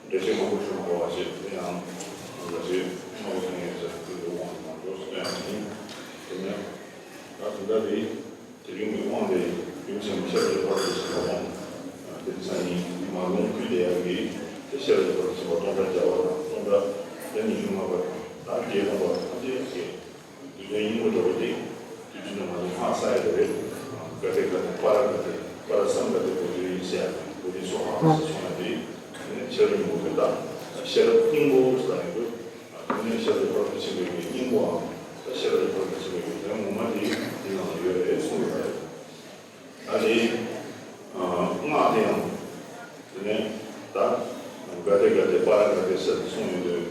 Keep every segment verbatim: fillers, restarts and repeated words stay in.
འགྲེལ་བཤད་མང་པོ་ཞུ་མ་དགོས་པ་བྱས། དེ་ཡང་འགྲེལ་བཤད་མང་པོ་གསུང་ཡས་ཟེར་དུས་དབང་དུ་མ་འགྲོ་སྟོན་ཡང་ཡིན། དེ་ནས་ད་དེ་འདྲ་རེད། དེ་རིང་གི་དབང་དེ་རྒྱུན་ཆེན་མོ་ཤེར་རྒྱས་ཕར་དུ་ཕྱིན་པ་དང་། དེ་ཚ་ཡིན་མ་ལུང་ཁུལ་དེ་ཡང་གི་དེ་ཤེར་རྒྱས་ཕར་དུ་ཕྱིན་པ་སྟོང་ཕྲག་བརྒྱ་པ་དང་སྟོང་ཕྲག་དེ་ཉི་ཤུ་ལྔ་པ་དང་ད་བརྒྱད་སྟོང་པ་ཐམས་ཅད་ཀྱི། རྡུལ་ཕྲན་སྙིང་པོ་འདྲ་བོ་དེ་རྡུལ་ཕྲན་དུ་མ་ནི་ཧ་ས་ཡ་དེ་རེད། ག་དེ་ག་དེ་པ་ར་ག་དེ་པ་ར་སམ་ག་དེ་བོ་དེ་ཡིན་ཟེར་ཡ་བོ་དེ་སོ་ཧ་ཧ་ས་སོང་ཡ་དེ་ནི་ཤེར་སྙིང་པོ་གི་ད་ཤེར་སྙིང་པོ་ཟེར་ཡ་དེ་དེ་ནི་ཤེར་དེ་ཕར་དུ་ཕྱིན་པའི་སྙིང་པོའམ་ད་ཤེར་དེ་ཕར་དུ་ཕྱིན་པའི་དོན་ངོ་མ་དེ་དེ་ནང་ཡོད་རེད་གསུངས་ཡོད་རེད། ད་དེ་སྔགས་དེ་ཡང་དེ་ནས་ད་ག་དེ་ག་དེ་པ་ར་ག་དེ་ཟེར་གསུངས་ཡོང་དུས་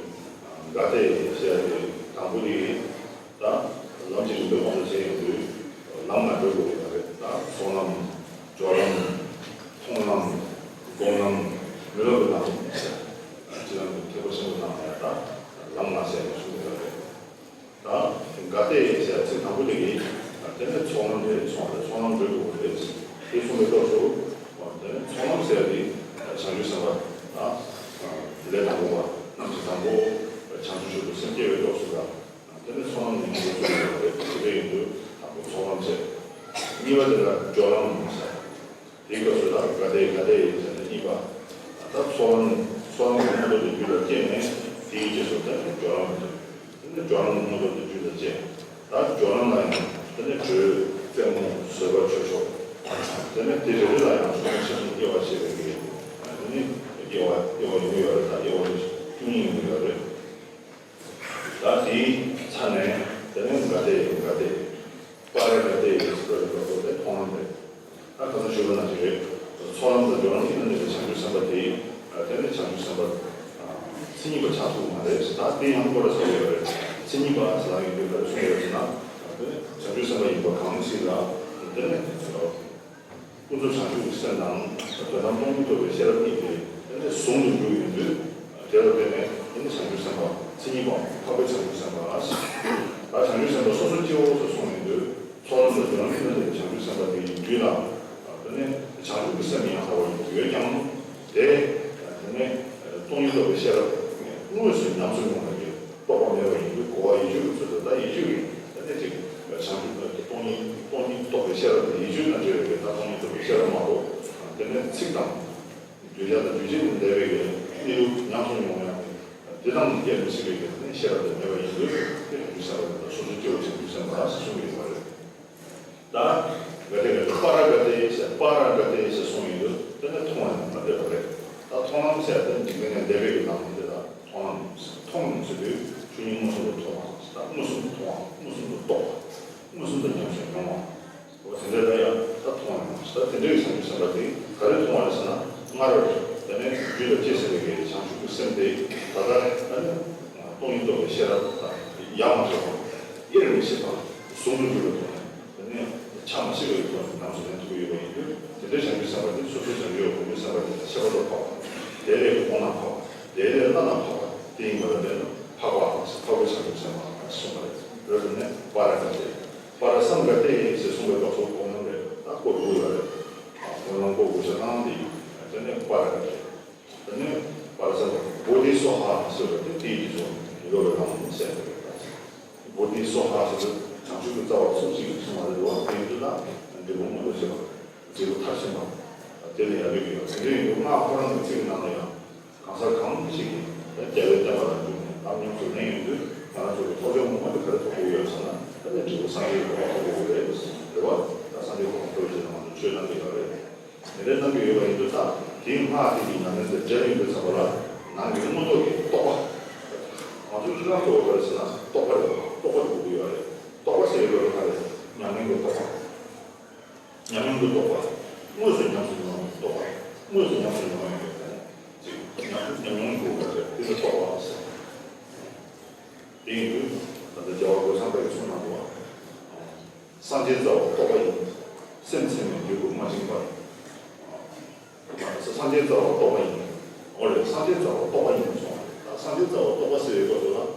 ག་དེ་ཟེར་ཏེ་དང་པོ་དེ་ད་ལམ་གྱི་རིམ་པའི་དབང་དུ་བྱས་ཡོང་དུས་ལམ་ལ་འགྲོ་དགོས་པ་རེད། ད་ཚོགས་ལམ་སྦྱོར་ལམ་མཐོང་ལམ་སྒོམ་ལམ་མི་སློབ་པའི་ལམ་ཟེར་ཅི་ལམ་དུ་ཐེག་པ་ཆེན་པོ་ནང་ལ་ད་ལམ་ལྔ་ཟེར་ནས་གསུངས་ཡོད་རེད། ད་ག་དེ་ཟེར་ཚིག་དང་པོ་དེ་གིས་དེ་ནས་ཚོགས་ལམ་རེད། ཚོགས་ལམ་ཚོགས་ལམ་འགྲོ་དགོས་རེད། དེ་གསུངས་པའི་སྐབས་སུ་དེ་ནས་ཚོགས་ལམ་ཟེར་དེ་བྱང་ཆུབ་སེམས་དཔའ་ལས་དང་པོ་པ་རྣམ་བཞི་དང་པོ་བྱང་ཆུབ་མཆོག་ཏུ་སེམས་བསྐྱེད་པའི་སྐབས་སུ་དང་དེ་ནས་ཚོགས་ལམ་ནས་འགྲོ་དགོས་རེད། དེ་འདྲ་ཡིན་དུས་དང་པོ་ཚོགས་ལམ་ཟེར། གཉིས་པ་དེ་ལ་སྦྱོར་ལམ་ཟེར། དེའི་སྐབས་སུ་ད་ག་དེ་ག་དེ་ཡིན་ཟེར་ནས་གཉིས་པ། ད་ཚོགས་ལམ་ཚོགས་ལམ་གྱི་མངོན་རྟོགས་དེ་རྒྱུད་ལ་སྐྱེས་ནས་དེའི་རྗེས་སུ་དེ་ནས་སྦྱོར་ལམ་དུ། དེ་ནས་སྦྱོར་ལམ་གྱི་མངོན་རྟོགས་དེ་རྒྱུད་ལ་སྐྱེས། ད་སྦྱོར་ལམ་ལ་ཡང་དེ་ནས་དྲོད་རྩེ་མོ་བཟོད་པ་ཆོས་མཆོག་དེ་ནས་དེ་རེ་རེ་ལ་ཡང་ཕྱོགས་ལྷུང་ཆེ་ཆུང་དབྱེ་བ་ཕྱེ་བའི་གི་དེ་ནས་དབྱེ་བ་དབྱེ་བ་ཡོང་གི་ཡོད་རེད། ད་དབྱེ་བ་དེ་བཅུ་གཉིས་ཡོང་གི་ཡོད་རེད། ད་དེའི་ཚ་ནས་དེ་ནས་ག་དེ་ག་དེ་པ་ར་ག་དེ་ཟེར་བའི་སྐབས་སུ་དེ་མཐོང་ལམ་རེད། ད་ག་ཚོད་ཞུ་བ་ནང་བཞིན་རེད། ཚོགས་ལམ་དང་སྦྱོར་ལམ་གཉིས་ལ་གནས་པའི་བྱང་ཆུབ་སེམས་དཔའ་དེ་དེ་ནས་བྱང་ཆུབ་སེམས་དཔའ་མཚན་ཉིད་པ་ཆགས་ཐུབ་མ་རེད། ད་དེ་ཡང་སྐོར་ལ་ཟེར་ཡོད་རེད། མཚན་ཉིད་པ་ཟེར་ཡོད་དུས་ག་རེ་གསུངས་ཡོད་ཟེར་ན་དེ་ནས་བྱང་ཆུབ་སེམས་དཔའ་ཡིན་པ་གང་ཞིག་ལ་དེ་ནས། ཀུན་རྫོབ་བྱང་ཆུབ་ཀྱི་སེམས་དང་དོན་དམ་སྟོང་ཉིད་རྟོགས་པའི་ཤེས་རབ་གཉིས་དེ་དེ་ནས་ཟུང་དུ་འཇུག་ཡོང་དུས་དེ་ལ་བརྟེན་ནས་དེ་ནི་བྱང་ཆུབ་སེམས་དཔའ་མཚན་ཉིད་པའམ་འཕགས་པའི་བྱང་ཆུབ་སེམས་དཔའ། ད་བྱང་ཆུབ་སེམས་དཔའ་སོ་སོ་སྐྱེ་བོ་སོགས་གསུངས་ཡོང་དུས་ཚོགས་ལམ་དུ་སྦྱོར་ལམ་གཉིས་ལ་བྱང་ཆུབ་སེམས་དཔའ་དེ་ཡི་རྒྱུད་ལ་དེ་ནས་བྱང་ཆུབ་ཀྱི་སེམས་ཡང་དག་པར་ཡོད་ཀྱང་དེ་དེ་ནས་སྟོང་ཉིད་རྟོགས་པའི་ཤེས་རབ་དངོས་སུ་ཉམས་སུ་མྱོང་བ་ཡིན། རྟོགས་པ་མེད་པ་ཡིན་དུས་གོ་བ་ཡིད་དཔྱོད་ཀྱི་ཚུལ་དུ་ད་ཡིད་དཔྱོད་ཀྱི་ད་ནི་ཅིག་བྱང་ཆུབ་ཀྱི་སྟོང་ཉིད་སྟོང་ཉིད་རྟོགས་པའི་ཤེས་རབ་དེ་ཡིད་དཔྱོད་དང་འབྲེལ་བའི་ད་སྟོང་ཉིད་རྟོགས་པའི་ཤེས་རབ་མ་གཏོགས་དེ་ནས་ཚིག་དང་གདུལ་བྱ་དང་རྒྱུད་ཅན་དུ་འདས་པའི་གནས་ལུགས་ཉམས་སུ་མྱོང་ཡང་དེ་དང་སྐྱེ་མི་སྲིད་པའི་གནས་ཤེས་རབ་དེ་མེད་པ་ཡིན་དུས་དེ་རང་རྒྱུད་གསལ་བ་དེ་དང་སོ་སོ་སྐྱེ་བོ་བྱང་ཆུབ་སེམས་དཔའ་ཞེས་གསུངས་ཡོད་པ་རེད། ད་ག་དེ་ག་དེ་པ་ར་ག་དེ་ཟེར་པ་ར་ག་དེ་ཟེར་གསུངས་ཡོད་དུས་དེ་ནི་མཐོང་བ་ནི་མ་འདོད་པ་རེད། ད་མཐོང་ལམ་ཟེར་དེ་འཇིག་རྟེན་ནས་འདས་པའི་གི་ལམ་དེ་ལ་མཐོང་ལམ་མཐོང་ཟེར་དུས་ཆོས་ཉིད་མངོན་སུམ་དུ་མཐོང་བ་ད་མངོན་སུམ་དུ་མཐོང་བ་མངོན་སུམ་དུ་རྟོགས་པ་མངོན་སུམ་དུ་ཉམས་སུ་མྱོང་བ། འོ་དེ་འདྲ་ལ་ཡང་ད་མཐོང་བ་ཡང་ད་དེ་འདྲའི་བྱང་ཆུབ་སེམས་དཔའ་དེ་ག་རེ་མཐོང་བ་རེད་ཟེར་ན་སྔར་དེ་ནས་རྒྱུད་ལ་སྐྱེས་ཟིན་པའི་གི་བྱང་ཆུབ་ཀྱི་སེམས་དེ་ད་ལྟ་ད་ནི་སྟོང་ཉིད་རྟོགས་པའི་ཤེས་རབ་ད་ཡང་མ་ཐོབ་པ་དབྱེར་མི་ཕྱེད་པ་ཟུང་དུ་འཇུག་པའི་ཐོག་ནས། དེ་ནས་ཆགས་མ་སྐྱེས་པའི་ཐོག་ནས་ཉམས་སུ་ལེན་ཐུབ་ཀྱི་ཡོད་པ་ཡིན་དུས་དེ་འདྲའི་བྱང་ཆུབ་སེམས་དཔའ་དེ་སོ་སོའི་བྱང་ཆུབ་ཀྱི་སྒོམ་པའི་སེམས་དཔའ་དེ་ཁྱད་པར་དུ་འཕགས་པ། དེ་ལས་གོང་ན་འཕགས་པ། དེ་ལས་བླ་ན་འཕགས་པ་དེ་ཡིན་པ་ལ་བརྟེན་ནས་འཕགས་པ་དང་འཕགས་པའི་བྱང་ཆུབ་སེམས་དཔའ་གསུངས་པ་རེད། རེད་དེ་ནས་པ་ར་ག་ཏེ། པ་ར་སམ་ག་ཏེ་ཞེས་གསུངས་པའི་སྐབས་སུ་གོང་ན་རེད་ད་སྐོར་དགུ་ཡོད་རེད། གོང་ན་སྐོར་དགུ་ཆ་ཚང་དེ་ཡིན། དེ་ནས་པ་ར་ག་ཏེ། དེ་ནས་པ་ར་སམ་ག་ཏེ་བོ་དྷི་སྭཱ་ཧཱ་ཟེར་བ་དེ་དེའི་རྗེས་སུ་ཡོད་པའི་ལམ་ཟེར་བ་རེད། བོ་དྷི་སྭཱ་ཧཱ་ཟེར་དུས་བྱང་ཆུབ་ཀྱི་རྩ་བ་གསུམ་ཞིག་གིས་གསུངས་པ་རེད་འདུག་བ། དེ་ཡིན་དུས་ན་འབྲས་བུ་མངོན་དུ་བྱེད་པ། འབྲས་བུ་མཐར་ཕྱིན་པ། དེ་ལ་ཡང་ལུས་ཀྱི་ཡོད། དེ་འདྲ་ཡིན་དུས་སྔགས་ཁོ་རང་གི་ཚིག་ནང་ལ་ཡང་གང་ཟག་གང་ཞིག་གིས་ད་རྒྱལ་བའི་བསྟན་པ་ལ་འཇུག་ནས་ལམ་ཉམས་སུ་ལེན་ཡོང་དུས་ང་རང་ཚོ་གི་ཐོབ་བྱ་ངོ་མ་དེ་ག་རེ་ཐོབ་དགོས་ཡོད་ཟེར་ན་ད་ནི་འབྲས་བུ་སངས་རྒྱས་ཀྱི་གོ་འཕང་ཐོབ་དགོས་རེད། རེད་བ། ད་སངས་རྒྱས་གོ་འཕང་ཐོབ་ཡོད་ཟེར་ན་ང་ཚོ་ཆོས་གནང་གི་ཡོད་རེད། དེ་འདྲའི་གནང་གི་ཡོད་པ་ཡིན་དུས་ད་དེའི་སྔགས་དེ་གི་ཉམས་ལེན་དེ་འབྲས་ཡིན་དུས་ཙམ་པ་ལ་ནང་གི་མངོན་རྟོགས་ཀྱི་རྟོགས་པ། ང་ཚོའི་ཤུགས་རྐྱེན་གཙོ་བོ་ག་རེ་ཟེར་ན་རྟོགས་པ་རེད་བ། རྟོགས་པ་དེ་དགོས་ཀྱི་ཡོད་རེད། རྟོགས་པ་ཟེར་ཡོད་པ་ལ་ག་རེ་ཉམས་ལེན་གྱི་རྟོགས་པ། ཉམས་མྱོང་གི་རྟོགས་པ། དངོས་སུ་ཉམས་སུ་མྱོང་བའི་རྟོགས་པ། དངོས་སུ་ཉམས་སུ་མྱོང་བའི་ཅིག་ཉམས་ཉམས་མྱོང་གི་རྟོགས་པ་དེ་ལ་རྟོགས་པ་ཟེར། དེ་ཡིན་དུས་ད་ལྟ་རྒྱལ་བ་རྒོད་ཚང་པའི་གསུང་ནང་དུ་བ། སངས་རྒྱས་རྩ་བ་རྟོགས་པ་ཡིན། སེམས་ཚིམ་པས་འབྲས་བུ་མ་བྱིན་པར། སངས་རྒྱས་རྩ་བ་རྟོགས་པ་ཡིན། འོ་རེད། སངས་རྒྱས་རྩ་བ་རྟོགས་པ་ཡིན་གསུངས་པ་རེད། ད་སངས་རྒྱས་རྩ་བ་རྟོགས་པ་ཟེར་བའི་སྐབས་སུ་ལ།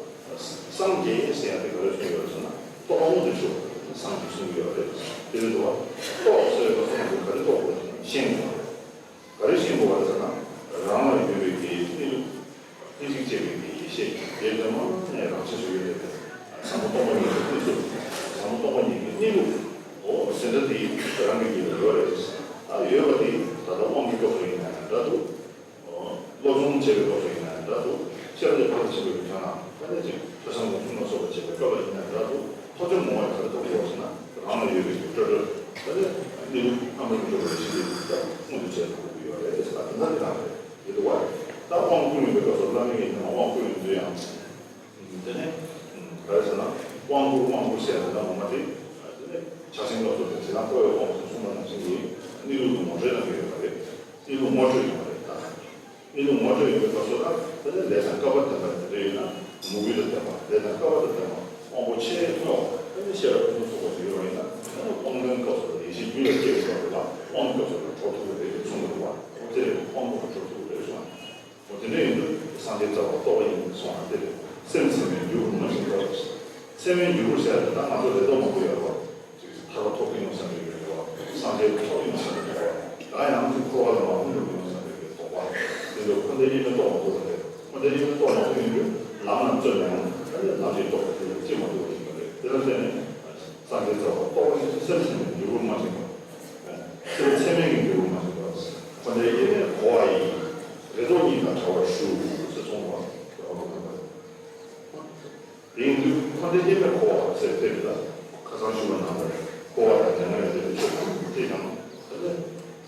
སངས་རྒྱས་ཟེར་ཡ་དེ་ག་རེ་གསུངས་ཡོད་ཟེར་ན་རྟོགས་པ་མངོན་དུ་ཤོག་སངས་རྒྱས་གསུངས་ཡོད་རེད། དེ་རེད་འདུག་བ། རྟོགས་ཟེར་བའི་སྐབས་སུ་ང་ཚོས་ག་རེ་རྟོགས་དགོས་ཟེར་ན་ཤེས་དགོས་པ་རེད། ག་རེ་ཤེས་དགོས་པ་རེད་ཟེར་ན་རང་ལ་ཡོད་པའི་དེའི་གནས་ལུགས་ ཟེར་འདྲ་དེ་རང་གི་རྒྱུད་ལ་ཡོད་རེད། ད་ཡོད་པ་དེ་ད་ལྟ་དབང་གི་སྐབས་སུ་ཡིན་ན་ཡང་འདྲ་འདུག་བློ་སྦྱོང་བྱེད་པའི་སྐབས་སུ་ཡིན་ན་ཡང་འདྲ་འདུག་ཤེས་རབ་ཀྱི་ཕ་རོལ་ཕྱིན་པའི་ཐོག་ན་ད་ནས་ཅིག་ཐོས་བསམ་སྒོམ་གསུམ་ལ་སོགས་པ་བྱེད་པའི་སྐབས་ལ་ཡིན་ན་འདྲ་འདུག་ཐོབ་བྱ་མོ་བ་ག་རེ་ཐོབ་དགོས་ཟེར་ན་རང་ལ་ཡོད་པའི་སྤྲོས་བྲལ། ད་ནས་གནས་ལུགས་རྣམ་པར་མི་འགྲོ་བའི་ཞི་བདེ་དེ་མངོན་དུ་བྱེད་ཐུབ་ཀྱི་ཡོད་རེད་ཟེར་བ་དེ་འདྲ་དེ་རང་རེད། ཡོད་དོ་བ། ད་དབང་བསྐུར་ཡོང་བའི་སྐབས་སུ་བླ་མའི་ཡིན་ན་དབང་བསྐུར་ཡོང་དུས་ཡང་། དེ་ནས་ག་རེ་ཟེར་ན། དབང་བསྐུར་དབང་བསྐུར་ཟེར་ཡ་དེ་འདྲ་ངོ་མ་དེ། དེ་ནས་ཕྱག་ཆེན་སྐབས་སུ་དེ་ཇི་ལྟར་བསྐོར་བའི་དབང་དུ་གསུངས་པ་ནང་བཞིན་གྱི་གནས་ལུགས་དུ་ངོ་སྤྲོད་གནང་གི་ཡོད་པ་རེད། གནས་ལུགས་ངོ་སྤྲོད་ཡོང་བ་རེད་ད། གནས་ལུགས་ངོ་སྤྲོད་ཡོང་བའི་སྐབས་སུ་ད་དེ་ནས་ལས་དང་སྐལ་པ་ལྡན་པ་དེ་འདྲ་ཡོད་ན་མོས་གུས་དང་ལྡན་པ་ལས་དང་སྐལ་པ་དང་ལྡན་པ་དབང་པོ་ཆེས་མངའ་བ་དེ་ནས་ཤེས་རབ་ཕུན་སུམ་ཚོགས་པ་ཞིག་ཡོད་པ་ཡིན་ན་དེ་ནས་དབང་དོན་སྐབས་སུ་ཡེ་ཤེས་རྒྱུད་ལ་སྐྱེ་བའི་སྐབས་སུ་ལ་དབང་སྐབས་སུ་ལ་གྲོལ་ཐུབ་པ་རེད་གསུངས་འདུག་བ། དེ་ལས་དབང་པོ་ལ་གྲོལ་ཐུབ་པ་རེད་གསུངས། འོ་དེ་འདྲ་ཡིན་དུས་སངས་རྒྱས་རྩ་བ་རྟོགས་པ་ཡིན་གསུངས་པ་དེ་རེད། སེམས་ཚད་མའི་འགྱུར་བ་མ་བྱུང་བར། ཚད་མའི་འགྱུར་བ་ཟེར་ཡ་དེ་ད་ང་ཚོ་རེ་དོགས་མང་པོ་ཡོད་རེད་བ། ཅིག་ཐར་པ་ཐོབ་ཀྱི་ཡོང་བསམ་པའི་རེ་བ། སངས་རྒྱས་ཐོབ་ཀྱི་ཡོང་བསམ་པའི་རེ་བ། ད་ཡང་ཅིག་འཁོར་བ་ལ་མ་འཁོར་འགྲོ་གི་ཡོང་བསམ་པའི་རེ་དོགས་པ། དེ་ཚོ་འཁོར་འདས་དབྱེར་མེད་རྟོགས་མ་ཐུབ་པ་རེད། འཁོར་འདས་དབྱེར་མེད་རྟོགས་མ་ཐུབ་ཡིན་དུས་ལམ་ལ་བརྩོན་ནའང་ད་ལམ་གྱི་རྟོགས་པ་དེ་ལ་སྐྱེ་མ་ཐུབ་པ་ཡིན་པ་རེད། དེ་ལ་བརྟེན་ནས། སངས་རྒྱས་རྩ་བ་རྟོགས་པ་ཡིན་ཏེ། སེམས་ཚད་མའི་འགྱུར་བ་མ་བྱུང་བར། སེམས་ཚད་མའི་གི་འགྱུར་བ་མ་བྱུང་བར། འཁོར་འདས་དབྱེར་མེད་འཁོར་བ་ཡི། རེ་དོགས་གཉིས་དང་བྲལ་བར་ཞུ། ཞེས་གསུངས་པ། དེ་ཡིན་དུས་འཁོར་འདས་དབྱེར་མེད་འཁོར་བ་ཟེར་དེ་ལ་ཁ་སང་ཞུས་པ་ནང་ལྟར་འཁོར་བ་དང་ལྡན་པའི་དེ་ཆོས་ཐམས་ཅད་ཀྱང་དེ་ལས་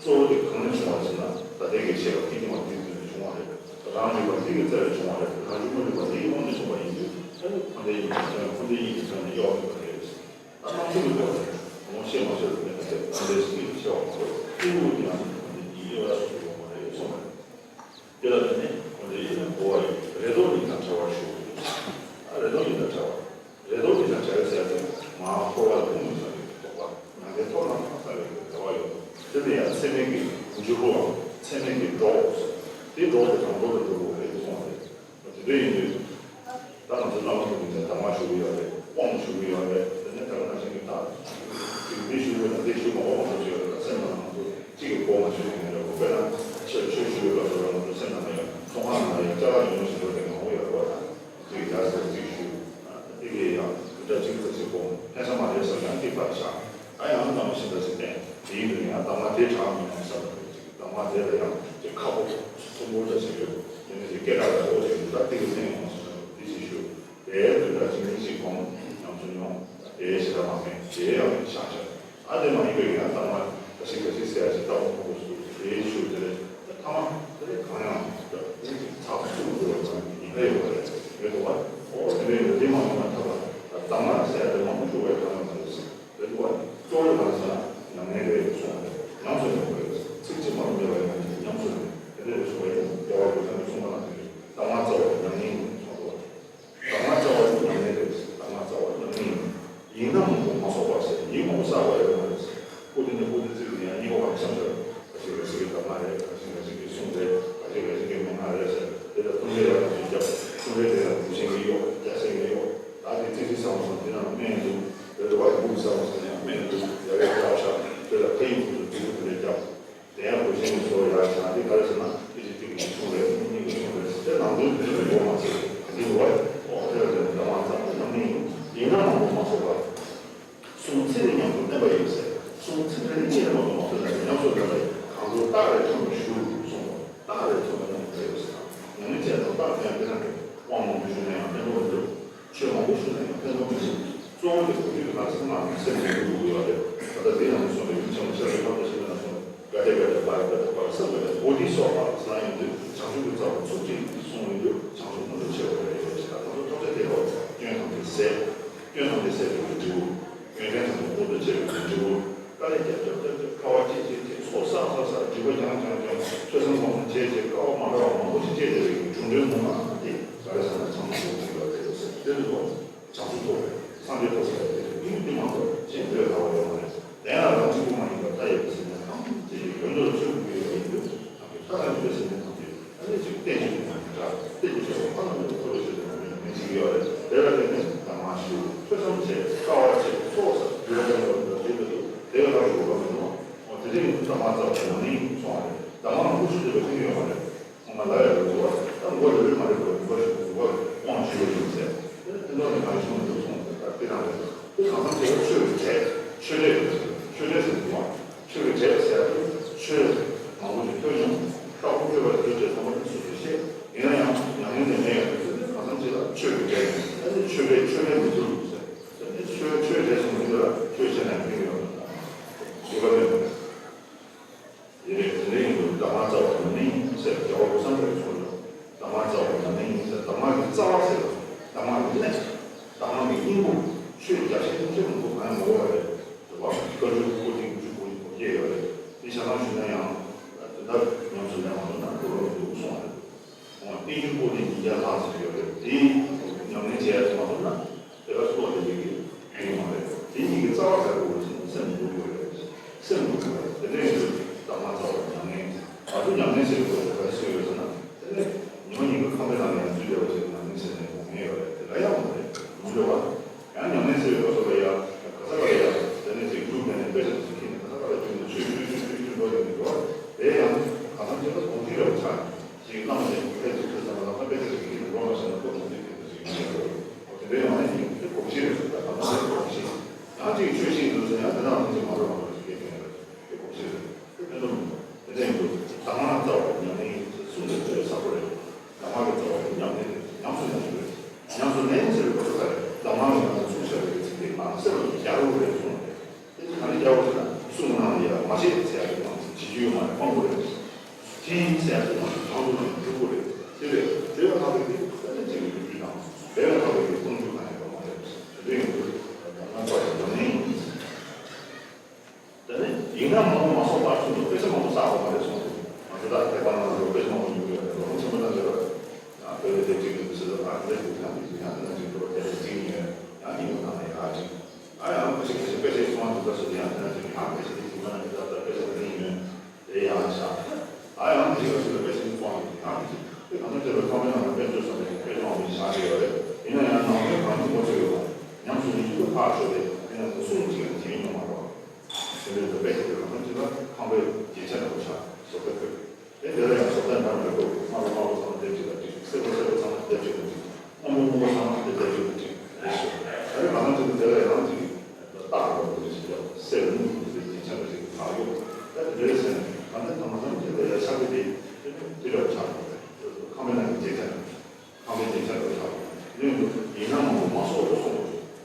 གཙོ་བོ་དེ་གང་ནས་བྱུང་བ་ཟེར་ན། ད་ལྟའི་གི་ཤེས་པ་དེ་སྐྱེ་བ་དེའི་དུས་ནས་བྱུང་བ་རེད། རང་རིག་པ་དེ་གི་རྩ་ལས་བྱུང་བ་རེད། རང་བྱུང་མ་རིག་པ་དེ་ཡི་དབང་ནས་བྱུང་བ་ཡིན་དུས་དེ་ནི་འཁོར་འདས་དབྱེར་མེད་ཀྱང་འཁོར་འདས་དབྱེར་མེད་ཀྱང་ནས་དབྱེ་བ་མེད་པ་རེད། ད་རྣམ་གསུམ་གྱི་སྐོར་ལ་ངོ་ཤེས་མ་ཤེས་ལ་བརྟེན་ནས་དེ་ཕན་པའི་སྲིད་པའི་ཆེ་བ་ཁོ་ཀུན་རུ་དེ་ཡང་ནི་ཁོ་ནི་དེའི་དབྱེ་བ་སོགས་ཀྱི་ཡོང་བ་རེད་གསུངས་པ་རེད། དེ་ལ་བརྟེན་ནས་འཁོར་འདས་དབྱེར་མེད་འཁོར་བ་ཡི། རེ་དོགས་གཉིས་དང་བྲལ་བར་ཞུ། ཨ་རེ་དོགས་གཉིས་དང་བྲལ་བ། རེ་དོགས་གཉིས་དང་བྲལ་བ་ཟེར་ཏེ་མར་འཁོར་བ་ལ་ལྷུང་མི་བཟོད་པའི་དོགས་པ། ང་རྒྱལ་ཐོག་ན་ཐོག་ས་བའི་བདེ་བ་ཡོད། དེ་ལ་ཡང་ཚད་མའི་གི་འཇུག་པོའམ་ཚད་མའི་གི་གྲོགས། དེ་གྲོགས་དེ་གང་འགྲོ་ལ་འགྲོ་དགོས་རེད་གསུངས་པ་རེད། དེ་འདྲ་ཡིན་དུས། ད་ང་ཚོ་བླ་མ་ཐུག་གི་ཚེ་གདམས་ངག་ཞུ་གི་ཡོད་རེད། དབང་ཞུ་གི་ཡོད་རེད། དེ་ནས་ད་ག་ནང་བཞིན་གྱི་ད་ཅིག་འདི་ཞུ་དགོས་ན་འདི་ཞུ་དགོས་པ་མང་པོ་ཞིག་ཡོད་རེད། ད་སེམས་ནང་ང་ཚོ་གཅིག་གི་སྒོ་མ་ཞུ་གི་མེད་རེད། དཔེར་ན་ཆོས་ཆོས་ཞུ་བའི་སྐབས་སུ་ལ་ང་ཚོ་སེམས་ནང་ན་ཡང་ཚོང་ཁང་ནང་ན་ཡང་ཅ་ལག་ཉུང་ཉུང་ཞིག་འགྲོ་དེ་མང་པོ་ཡོད་རེད་བ། ད་ཅིག་ཡར་ཟེར་ཅིག་ཞུ། དེ་གས་ཡང་འདི་འདྲ་ཅིག་ཙམ་ཞིག་དགོས། ཕན་ས་མ་རེད་ཟེར་ཡང་གཅིག་ཕར་བཞག་ད་ཡང་བླ་མ་ཤིང་རྟ་ཞིག་བསྟེན། དེ་ཡིན་དུས་ཡང་གདམས་ངག་དེ་དྲག་མི་ཡོང་བསམ་པ་དེ་ཅིག་གདམས་ངག་དེ་ལ་ཡང་དེ་ཁག་པོ་ཐུང་པོ་འདྲ་ཞིག་ཡོད། དེ་ནས་དེ་སྐད་གྲགས་ཡག་པོ་ཞིག་ཡོད། ད་དེ་གི་སེམས་ཡོང་བ་ཞིག་འདི་ཞིག་ཞུ། དེའི་དུས་ད་ཅིག་ཉིན་ཞིག་གོང་ཉམས་སུ་མྱོང་། དེའི་ཞེ་དྲག་མ་མེད། དེའི་ཡང་ཤག་ཤག་ཨ་དེ་མ་ཡིན་པའི་ཡང་གདམས་ངག་ད་ཞིག་ད་ཞིག་ཟེར་ཡ་ཞིག་ལྟ་བ་མཐོ་པོ་ཞིག་དེའི་ཞུ། དེ་ལས་ད་ཐ་མ་དེ་ལས་གང་ཡང་ད་དེ་ཅིག་ཚགས་ཚུད་འགྲོ་བ་ཙམ་གྱི་ཉེན་ཁ་ཡོད་པ་རེད། ཡོད་དོ་བ། ཨོ་དེ་འདྲའི་འདི་མ་ཡོང་བ་ཐབས་ལ་གདམས་ངག་ཟེར་ཡ་དེ་མང་པོ་ཞུ་བའི་གང་ཡང་མ་རེད། རེད་འདུག་བ། གཙོ་བོ་གང་ཟེར་ན་ཉམས་ལེན་རེད་གསུངས་པ་རེད། ཉམས་སུ་ལེན་དགོས་རེད། ཚིག་གཅིག་མ་མེད་པར་ཡང་ཉམས་སུ་ལེན། དེ་འདྲ་རེད་གསུངས་པ་ཡིན། རྒྱལ་བ་རྒོད་ལྡན་གྱིས་གསུངས་པ་ནང་བཞིན་གདམས་ངག་རྩ་བ་ཉམས་ལེན་ཡིན་གསུངས་འདུག་བ། གདམས་ངག་རྩ་བ་ཉམས་ལེན་ཡིན་གསུངས་འདུག་བ། གདམས་ངག་རྩ་བ་ཉམས་ལེན་རེད། གདམས་ངག་རྩ་བ་ཉམས་ལེན་ཡིན། ཡིག་སྣ་མང་པོ་མ་གསོག་པར་ཟེར། ཡིག་མང་པོ་བསགས་པ་ཡོད་མ་རེད། ཀུན་ནས་ཀུན་ནས་ཚིག་དེ་ཡང་སྙན་པོ་བ་ཤམ་ཤར། ད་ཞིག་ལ་ཞིག་གི་གདམས་ངག་རེད། ད་ཞིག་ལ་ཞིག་གི་གསུང་རེད། ད་ཞིག་ལ་ཞིག་གི་མན་ངག་རེད་ཟེར། དེ་ལ་ཐུང་རེ་ཡག་ཞིག་རྒྱབ། ཐུང་རེ་དེ་ཡང་དུས་ཆེན་གྱི་གཡོག་རྒྱ་སེ་གི་གཡོག་ད་དེ་ཙི་ཙི་ས་མོ་སོང་དེ་ན་སྨན་འདུག་དེ་རུ་བ་ཡི་འབུ་ས་མོ་སོང་ཡང་སྨན་འདུག་ཡ་རེ་རྒྱབ་ཤག་དེ་ལ་ཕ་ཡུལ་དུ་འདུག་དེ་རེ་རྒྱབ། དེ་ཡང་དུས་ཆེན་གྱི་སོ་ཡག་ཆགས་དེ་ག་རེ་ཟེར་ན་དེ་ཅི་ཏིག་གི་ཆུང་རེད། མི་གཉིས་ཀྱི་ཆུང་རེད། དེ་ནང་དོན་དེ་ནི་འགོ་མ་ཚོས་འདི་རུ་བ་ཡི་ཨོ་དེ་ལ་དེ་ནི་གདམས་ངག་ཙམ་དུ་སྣང་མི་ཡིན། ཡིན་ན་མང་པོ་མ་གསོག་པར། གསུང་ཚིག་རེ་ཉམས་སུ་བསྟན་པ་ཡིན་ཟེར། གསུང་ཚིག་རེ་རེ་ཉིད་ལ་མ་གཏོགས་མ་གསོལ་ན་ཉམས་སུ་ལེན་པ་ཡིན། གང་ཚོར་རྟགས་རེ་ཐོན་པར་ཞུ་གསུངས། རྟགས་རེ་ཐོན་པ་ཡང་ག་རེ་ཡོད་ཟེར་ན། ཉམས་ལེན་བྱས་ན་རྟགས་དེ་ཡང་དེ་ན་རེད། དབང་མང་པོ་ཞུས་ན་ཡང་ཕན་ཐོགས་མི་འདུག་ཆོས་མང་པོ་ཞུས་ན་ཡང་ཕན་ཐོགས་མི་འདུག་གཙོ་བོ་དེ་གོ་རྒྱུ་དེ་ག་ཚང་མ་སེམས་ནང་དུ་འདུག་ཡོད་རེད། ད་ལྟ་དེ་ཡང་མི་སོང་བའི་ཡུལ་ཆེན་པོ་ཤར་བའི་བར་དུ་ཞིག་ན་སོང་། ག་དེ་ག་དེ་བར་ག་དེ་བར་སེམས་ག་དེ་གོ་དེ་སོགས་པ་ཟ་ཡོང་དུས་བྱང་ཆུབ་ཀྱི་རྩ་བ་ཚུགས་ཀྱིས་གསུངས་ཡོང་དུས་བྱང་ཆུབ་ཀུན་ཏུ་ཆེ་བ་རེད་ཟེར། ད་ང་ཚོ་ཐོབ་བྱ་དེ་ལ་སྐྱོན་དང་དེ་ཟད། སྐྱོན་དང་དེ་ཟད་པའི་འབྲས་བུ། ཡོན་ཏན་དང་ཀུན་ཏུ་ཆེ་བའི་འབྲས་བུ། དཀའ་ལས་རྒྱབ་རྒྱབ་རྒྱབ་རྒྱབ་དཀའ་བ་སྤྱད་སྤྱད་སྤྱད་ཚོགས་བསགས་བསགས་བསགས་སྒྲིབ་པ་སྦྱང་སྦྱང་སྦྱང་ཐོས་བསམ་སྒོམ་གསུམ་བྱས་བྱས་དཀའ་བ་མ་འདྲ་བ་མང་པོ་ཞིག་སྤྱད་བསྡད་པའི་གྲུབ་འབྲས་ངོ་མ་དེ་ག་རེ་ཟེར་ན་བྱང་ཆུབ་ཐོབ་ཀྱི་ཡོད་རེད་ཟེར། དེ་ལས་ཐོབ་བྱང་ཆུབ་ཐོབ་པའི་སངས་རྒྱས་ཐོབ་ཟེར་ཡ་དེ་ཀུན་གྱིས་མ་ཐོབ་གཞན་དོན་ལ་བ་ཡོད་མ་རེད། དེ་ཡང་རང་གཅིག་པུ་མ་ཡིན་པར་མཐའ་ཡས་པའི་སེམས་ཅན་ཐམས་ཅད་ཀྱི་དོན་དུ་ལ་བརྩོན་དགོས་ཡོད་པ་ཡིན་དུས་ཐམས་ཅད་མཐའ་ཡས་པའི་སེམས་ཅན་ཐམས་ཅད་ཨ་ནི་ཅིག་རྟེན་ཅིག་ཏུ་མ་ཡིན་འདྲ་རྟེན་ཅིག་ཆེ་བ་ཕ་ལ་མེད་པ་ཐོབ་པའི་ཆེད་དུ་མ་ཡིན་མེད་ཅིག་ཡོད་རེད། དེ་ལ་བརྟེན་ནས་གདམས་ངག་ཞུ་ཐོས་བསམ་བྱས་དཀའ་བ་སྤྱད་ཚོགས་བསགས་རྒྱུ་ལ་བརྟེན་པ་འདྲ་ཞིག་ཏུ་དེ་ལ་རག་ལས་པ་མིན་ནོ། འོ་དེ་འདྲ་ཡིན་དུས་གདམས་ངག་རྩ་བ་ཉམས་ལེན་ཡིན་གསུངས་པ་རེད། གདམས་ངག་ལ་ཀུ་ཤུ་འདྲ་བའི་ཕན་ཡོད་མ་རེད། ཁོང་མ་ལབ་ཡ་རེད་འདུག་བ། ད་མགོ་ལ་ལུས་མ་རེད་པ་རིམ་པ་ཞིག་འདུག་བ། དབང་ཞུས་པ་ཡིན་ཟེར། དེ་ནས་ཕན་ཐོགས་ནི་གང་བྱུང་མི་འདུག་གསུངས་ཟེར། ད་དེ་རང་རེད། དེ་གང་འཚམ་བྱས་པ་ཆོས་རེད། ཆོས་འབྲས་རེད། ཆོས་ ཡང་དེ་དག་ཐམས་ཅད་མ་རུངས་པ་ཞིག་སྐྱེ་མཁན་རེད། དེ་གོང་ཆེ་རེད། དེ་ཕན་ཐོགས་མི་འདུག་དེ་འདྲ་ཡིན་དུས་གདམས་ངག་རྩ་བ་ཉམས་ལེན་གསུང་དེ་ཚོས་ཚ་པོ་རེད། གདམས་ངག་གི་རྩ་བ་ཉམས་ལེན་རེད། ཉམས་སུ་ལེན་རྒྱུ་རེད། ཉམས་སུ་ལེན་ཟེར་བའི་གོ་ས་ལ་གདམས་ངག་གི་ནང་དུ་གསུངས་བཞག་པའི་ཚིག་དེ་ནང་གསེས་ལ་རྒྱག་རོགས་རེད་གསུངས་པ་རེད། དེ་ག་རེ་རྒྱག་རོགས་ཟེར་ན་གསུང་གི་ནང་ལ་ཡ་མ་བྱེད་ཟེར་ཡ་གི་ནང་དུ་བྱེད་རྒྱུ་ཡོད་མ་རེད། སྤང་དགོས་རེད། བྱེད་ཟེར་ཡ་གི་ནང་དུ་དང་དུ་ནང་འཇུག་དགོས་རེད། དེ་བས་བྱེད་པ་ལྷག་པའི་གི་ལྟ་ཅི་ཅིག་གི་རྒྱུ་དང་འབད་པ་ལྷག་པའི་གི་སྤང་རྒྱུ་གང་ཡང་ཡོད་མ་རེད། དེ་འདྲ་ཡིན་དུས་གདམས་ངག་རྩ་བ་ཉམས་ལེན་ཡིན། དེ་ནས་ཡིན་ན་མང་པོ་མ་གསོག་པར་གསུངས་འདུག་དཔེ་ཆ་མང་པོ་བསགས་དགོས་མ་རེད་གསུངས་འདུག་ང་ཚོ་ད་དད་པ་ནང་ལ་དཔེ་ཆ་མང་པོ་ཡོང་གི་ཡོད་རེད། ལོ་ཆེན་པོ་ནང་ལ་ཡོད་རེད། ཡང་དཔེ་དེབ་ཅིག་ཡོད་ཟེར་ལ་ཨ་འདི་འདུག་ཡང་འདི་འདུག་ཡང་དེ་ནང་ཅིག་འགྲོ་དེ་རེད་ཅིག་ཡིན་ཡང་ཡིན་པ་ནང་ལ་ཡང་ཨ་ཅིག་ཨ་ཡང་དཔེ་ཆ་དཔེ་ཆ་དཔེ་ཆའི་གསང་བ་འདུག་ད་ཟེར་ཡང་དེ་ནང་ཅིག་ཡང་དཔེ་ཆ་དེ་ཅིག་མ་ན་ཡོད་ད་ད་དཔེ་ཆ་དེ་ཡིན་ཡོད་དེ་ཡང་ཆ་ཨ་ཡང་དེ་ཅིག་ལ་ཟེར་ལ་དཔེ་ཆ་དེ་གསང་བ་འདུག་ཡང་དེ་ཅིག་དཔེ་གང་ཐུབ་བྱས་པའི་ཁང་པའི་ནང་ལ་དཔེ་མཛོད་ཟེར་ནས་དཔེ་ཆ་མང་པོ་ཞིག་བཞག་ཡོད་རེད། ཡིན་ན་ཡང་ནང་དོན་གང་ཅི་ངོ་ཚོད་ཡོད་པ། ཉམས་སུ་ལེན་ཡོད་ཐག་ཆོད་པའི་དེ་ཡང་གསུང་གཅིག་ལ་བྱེད་མི་ཡོང་མ་རེད། དེ་འདྲའི་འདོད་པས་ཁྱེད་ཀྱི་རང་དོན་གྱི་ལ་ཁང་པའི་རྒྱན་ཆ་འདྲ་པོ་ཆགས་བཟོ་ལྟ་ཁོས། དེ་འདྲ་ལ་ཡང་བཟོ་ལྟ་འདྲ་མི་འདྲ་དགོས། དམར་པོ་དམར་པོ་ཚང་མ་ལྡེབ་གཅིག་ལ་གཅིག་སེར་པོ་སེར་པོ་ཚང་མ་ལྡེབ་གཅིག་ལ་གཅིག་སྔོན་པོ་སྔོན་པོ་ཚང་མ་ལྡེབ་གཅིག་ལ་གཅིག་རེད་ཤོད། ད་རེས་ང་རང་ཚོ་གི་དེ་ལ་ཡང་གཅིག་རྟགས་འདྲ་པོ་དེ་འདྲ་ཞིག་ཡོད། སེར་སྨུག་གི་དེ་རྒྱན་ཆ་འདྲ་ཞིག་ལྷག་ཡོད། ད་དེ་འདྲ་ཟེར་ནས་ད་ལྟ་དང་མ་ཚང་གི་དེ་ལ་ཡང་ཆགས་ཀྱི་དེ་དེ་འདྲ་ཆགས་ཡོད་རེད། ཁང་པའི་ནང་གི་རྒྱན་ཆ་འདྲ། ཁང་པའི་རྒྱན་ཆ་འདྲ་ཆགས་ཡོད། ཡིན་ན་མང་པོ་མ་གསོག་ཏུ་སོང་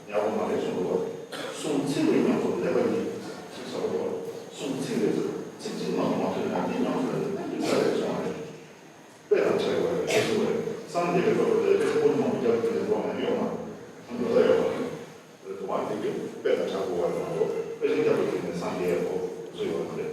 ཡག་པོ་མ་རེད་གསུངས་འདུག་སོང་ཚིག་པའི་ཉམས་སུ་ལེན་པ་ཡིན། ཚིག་ཟབ་པོ་འདུག་སོང་ཚིག་རེད་ཟེར། ཚིག་གཅིག་མ་གཏོགས་མ་ཐོན་ན་འདི་ཉམས་སུ་ལེན་ན་འདི་ས་རེད་གསུངས་པ་རེད། དཔེ་དང་བྲལ་བ་རེད་གསུངས་པ་རེད། སངས་རྒྱས་པའི་སྐབས་སུ་དཔེ་ཆ་པོ་ཏི་མང་པོ་རྒྱབ་ཀྱི་ནས་འགྲོ་མ་ཡོང་ན་འགྲོ་ས་ཡོད་མ་རེད། དུ་མ་འདི་གི་དཔེ་དང་བྲལ་དགོས་པ་རེད་མ་གཏོགས་དཔེ་ཆ་རྒྱབ་ཀྱི་ནས་སངས་རྒྱས་ཡག་པོ་བཟོ་ཡོང་མ་རེད།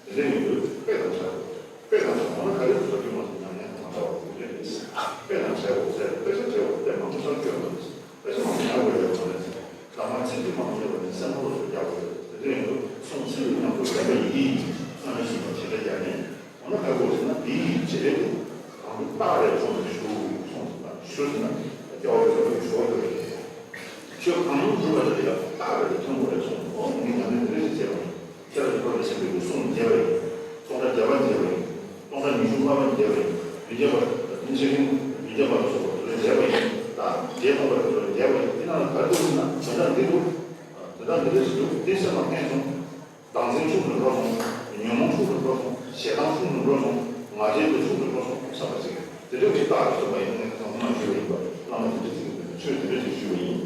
དེ་འདྲ་ཡིན་དུས་དཔེ་དང་བྲལ་དགོས། དཔེ་དང་བྲལ་འོ་ན་ག་རེ་བཟོ་རྒྱུ་མ་སོང་ཉམས་ལེན་དང་འདྲ་བ་དེ་འདྲ་ཡིན། དཔེ་དང་བྲལ་དགོས་ཟེར་དཔེ་ཆ་བྲལ་བ་དཔེ་མང་པོ་ཆགས་ཀྱི་ཡོད་མ་རེད། དཔེ་ཆ་མང་པོ་ཉར་དགོས་ཡོད་མ་རེད། ད་མ་ཚིག་གཅིག་མ་གཏོགས་ཉར་བ་ནི་སེམས་ཁོང་ལ་སོགས་རྒྱག་དགོས་ཡོད། དེ་འདྲ་ཡིན་དུས་སོང་ཚིག་གི་ཉམས་སུ་ལེན་པ་ཡིན། སྔ་མ་བཞིན་དུ་བྱེད་ལས་རྒྱག་ནས། འོ་ན་ག་དགོས་ཟེར་ན་འདི་ཡི་བྱེད་ལས་དེ་གང་དུ་རྟགས་རེ་ཚོགས་ནས་ཞུ་སོང་ཟེར་ན་ཞུ་ཟེར་ན་སྐྱེ་བ་རེ་ཚོགས་ནས་ཞུ་བ་དེ་རེད། ཆོས་གང་རུང་སྒྲུབ་པ་དེ་ལ་ཡང་རྟགས་རེ་ཐོན་དགོས་རེད་གསུངས། འོ་ངས་ཉམས་ལེན་འདི་འདྲ་ཞིག་བྱས་པ་ཡིན། ཁྱེད་རང་གི་ཐོག་ནས་ཞུས་པའི་གསུང་རྒྱས་པ་ཡིན། ཚོགས་གྲྭ་རྒྱས་པ་རྒྱས་པ་ཡིན། སྟོང་ཕྲག་ཉི་ཤུ་ལྔ་པ་རྒྱས་པ་ཡིན། མི་རྒྱས་པ་ཆེ་ཆུང་མི་རྒྱས་པ་ལ་སོགས་པ་དེ་ལ་རྒྱས་པ་ཡིན། ད་རྒྱས་སྟོང་པ་དེ་ལ་རྒྱས་པ་ཡིན། དེ་ནང་ལ་ག་རེ་འདུག་ན་དོན་དག་འདི་འདུག་དོན་དག་འདི་འདྲ་ཞིག་འདུག་འདི་སེམས་ལ་ཕན་སོང་། བདག་འཛིན་ཤུགས་ཀྱིས་འགྲོ་སོང་། ཉོན་མོངས་ཤུགས་ཀྱིས་འགྲོ་སོང་། ཞེ་སྡང་ཤུགས་ཀྱིས་འགྲོ་སོང་། ང་རྒྱལ་གྱི་ཤུགས་ཀྱིས་འགྲོ་སོང་བསམ་པ་ཞིག་དེ་འདྲ་གི་རྟགས་ཀྱིས་སྟོན་པ་ཡིན་ནས་དང་པོ་མ་ཞུས་པ་ཡིན་པ། བླ་མ་དེ་འདྲ་ཞིག་ཆོས་དེ་འདྲ་ཞིག་ཞུས་པ་ཡིན།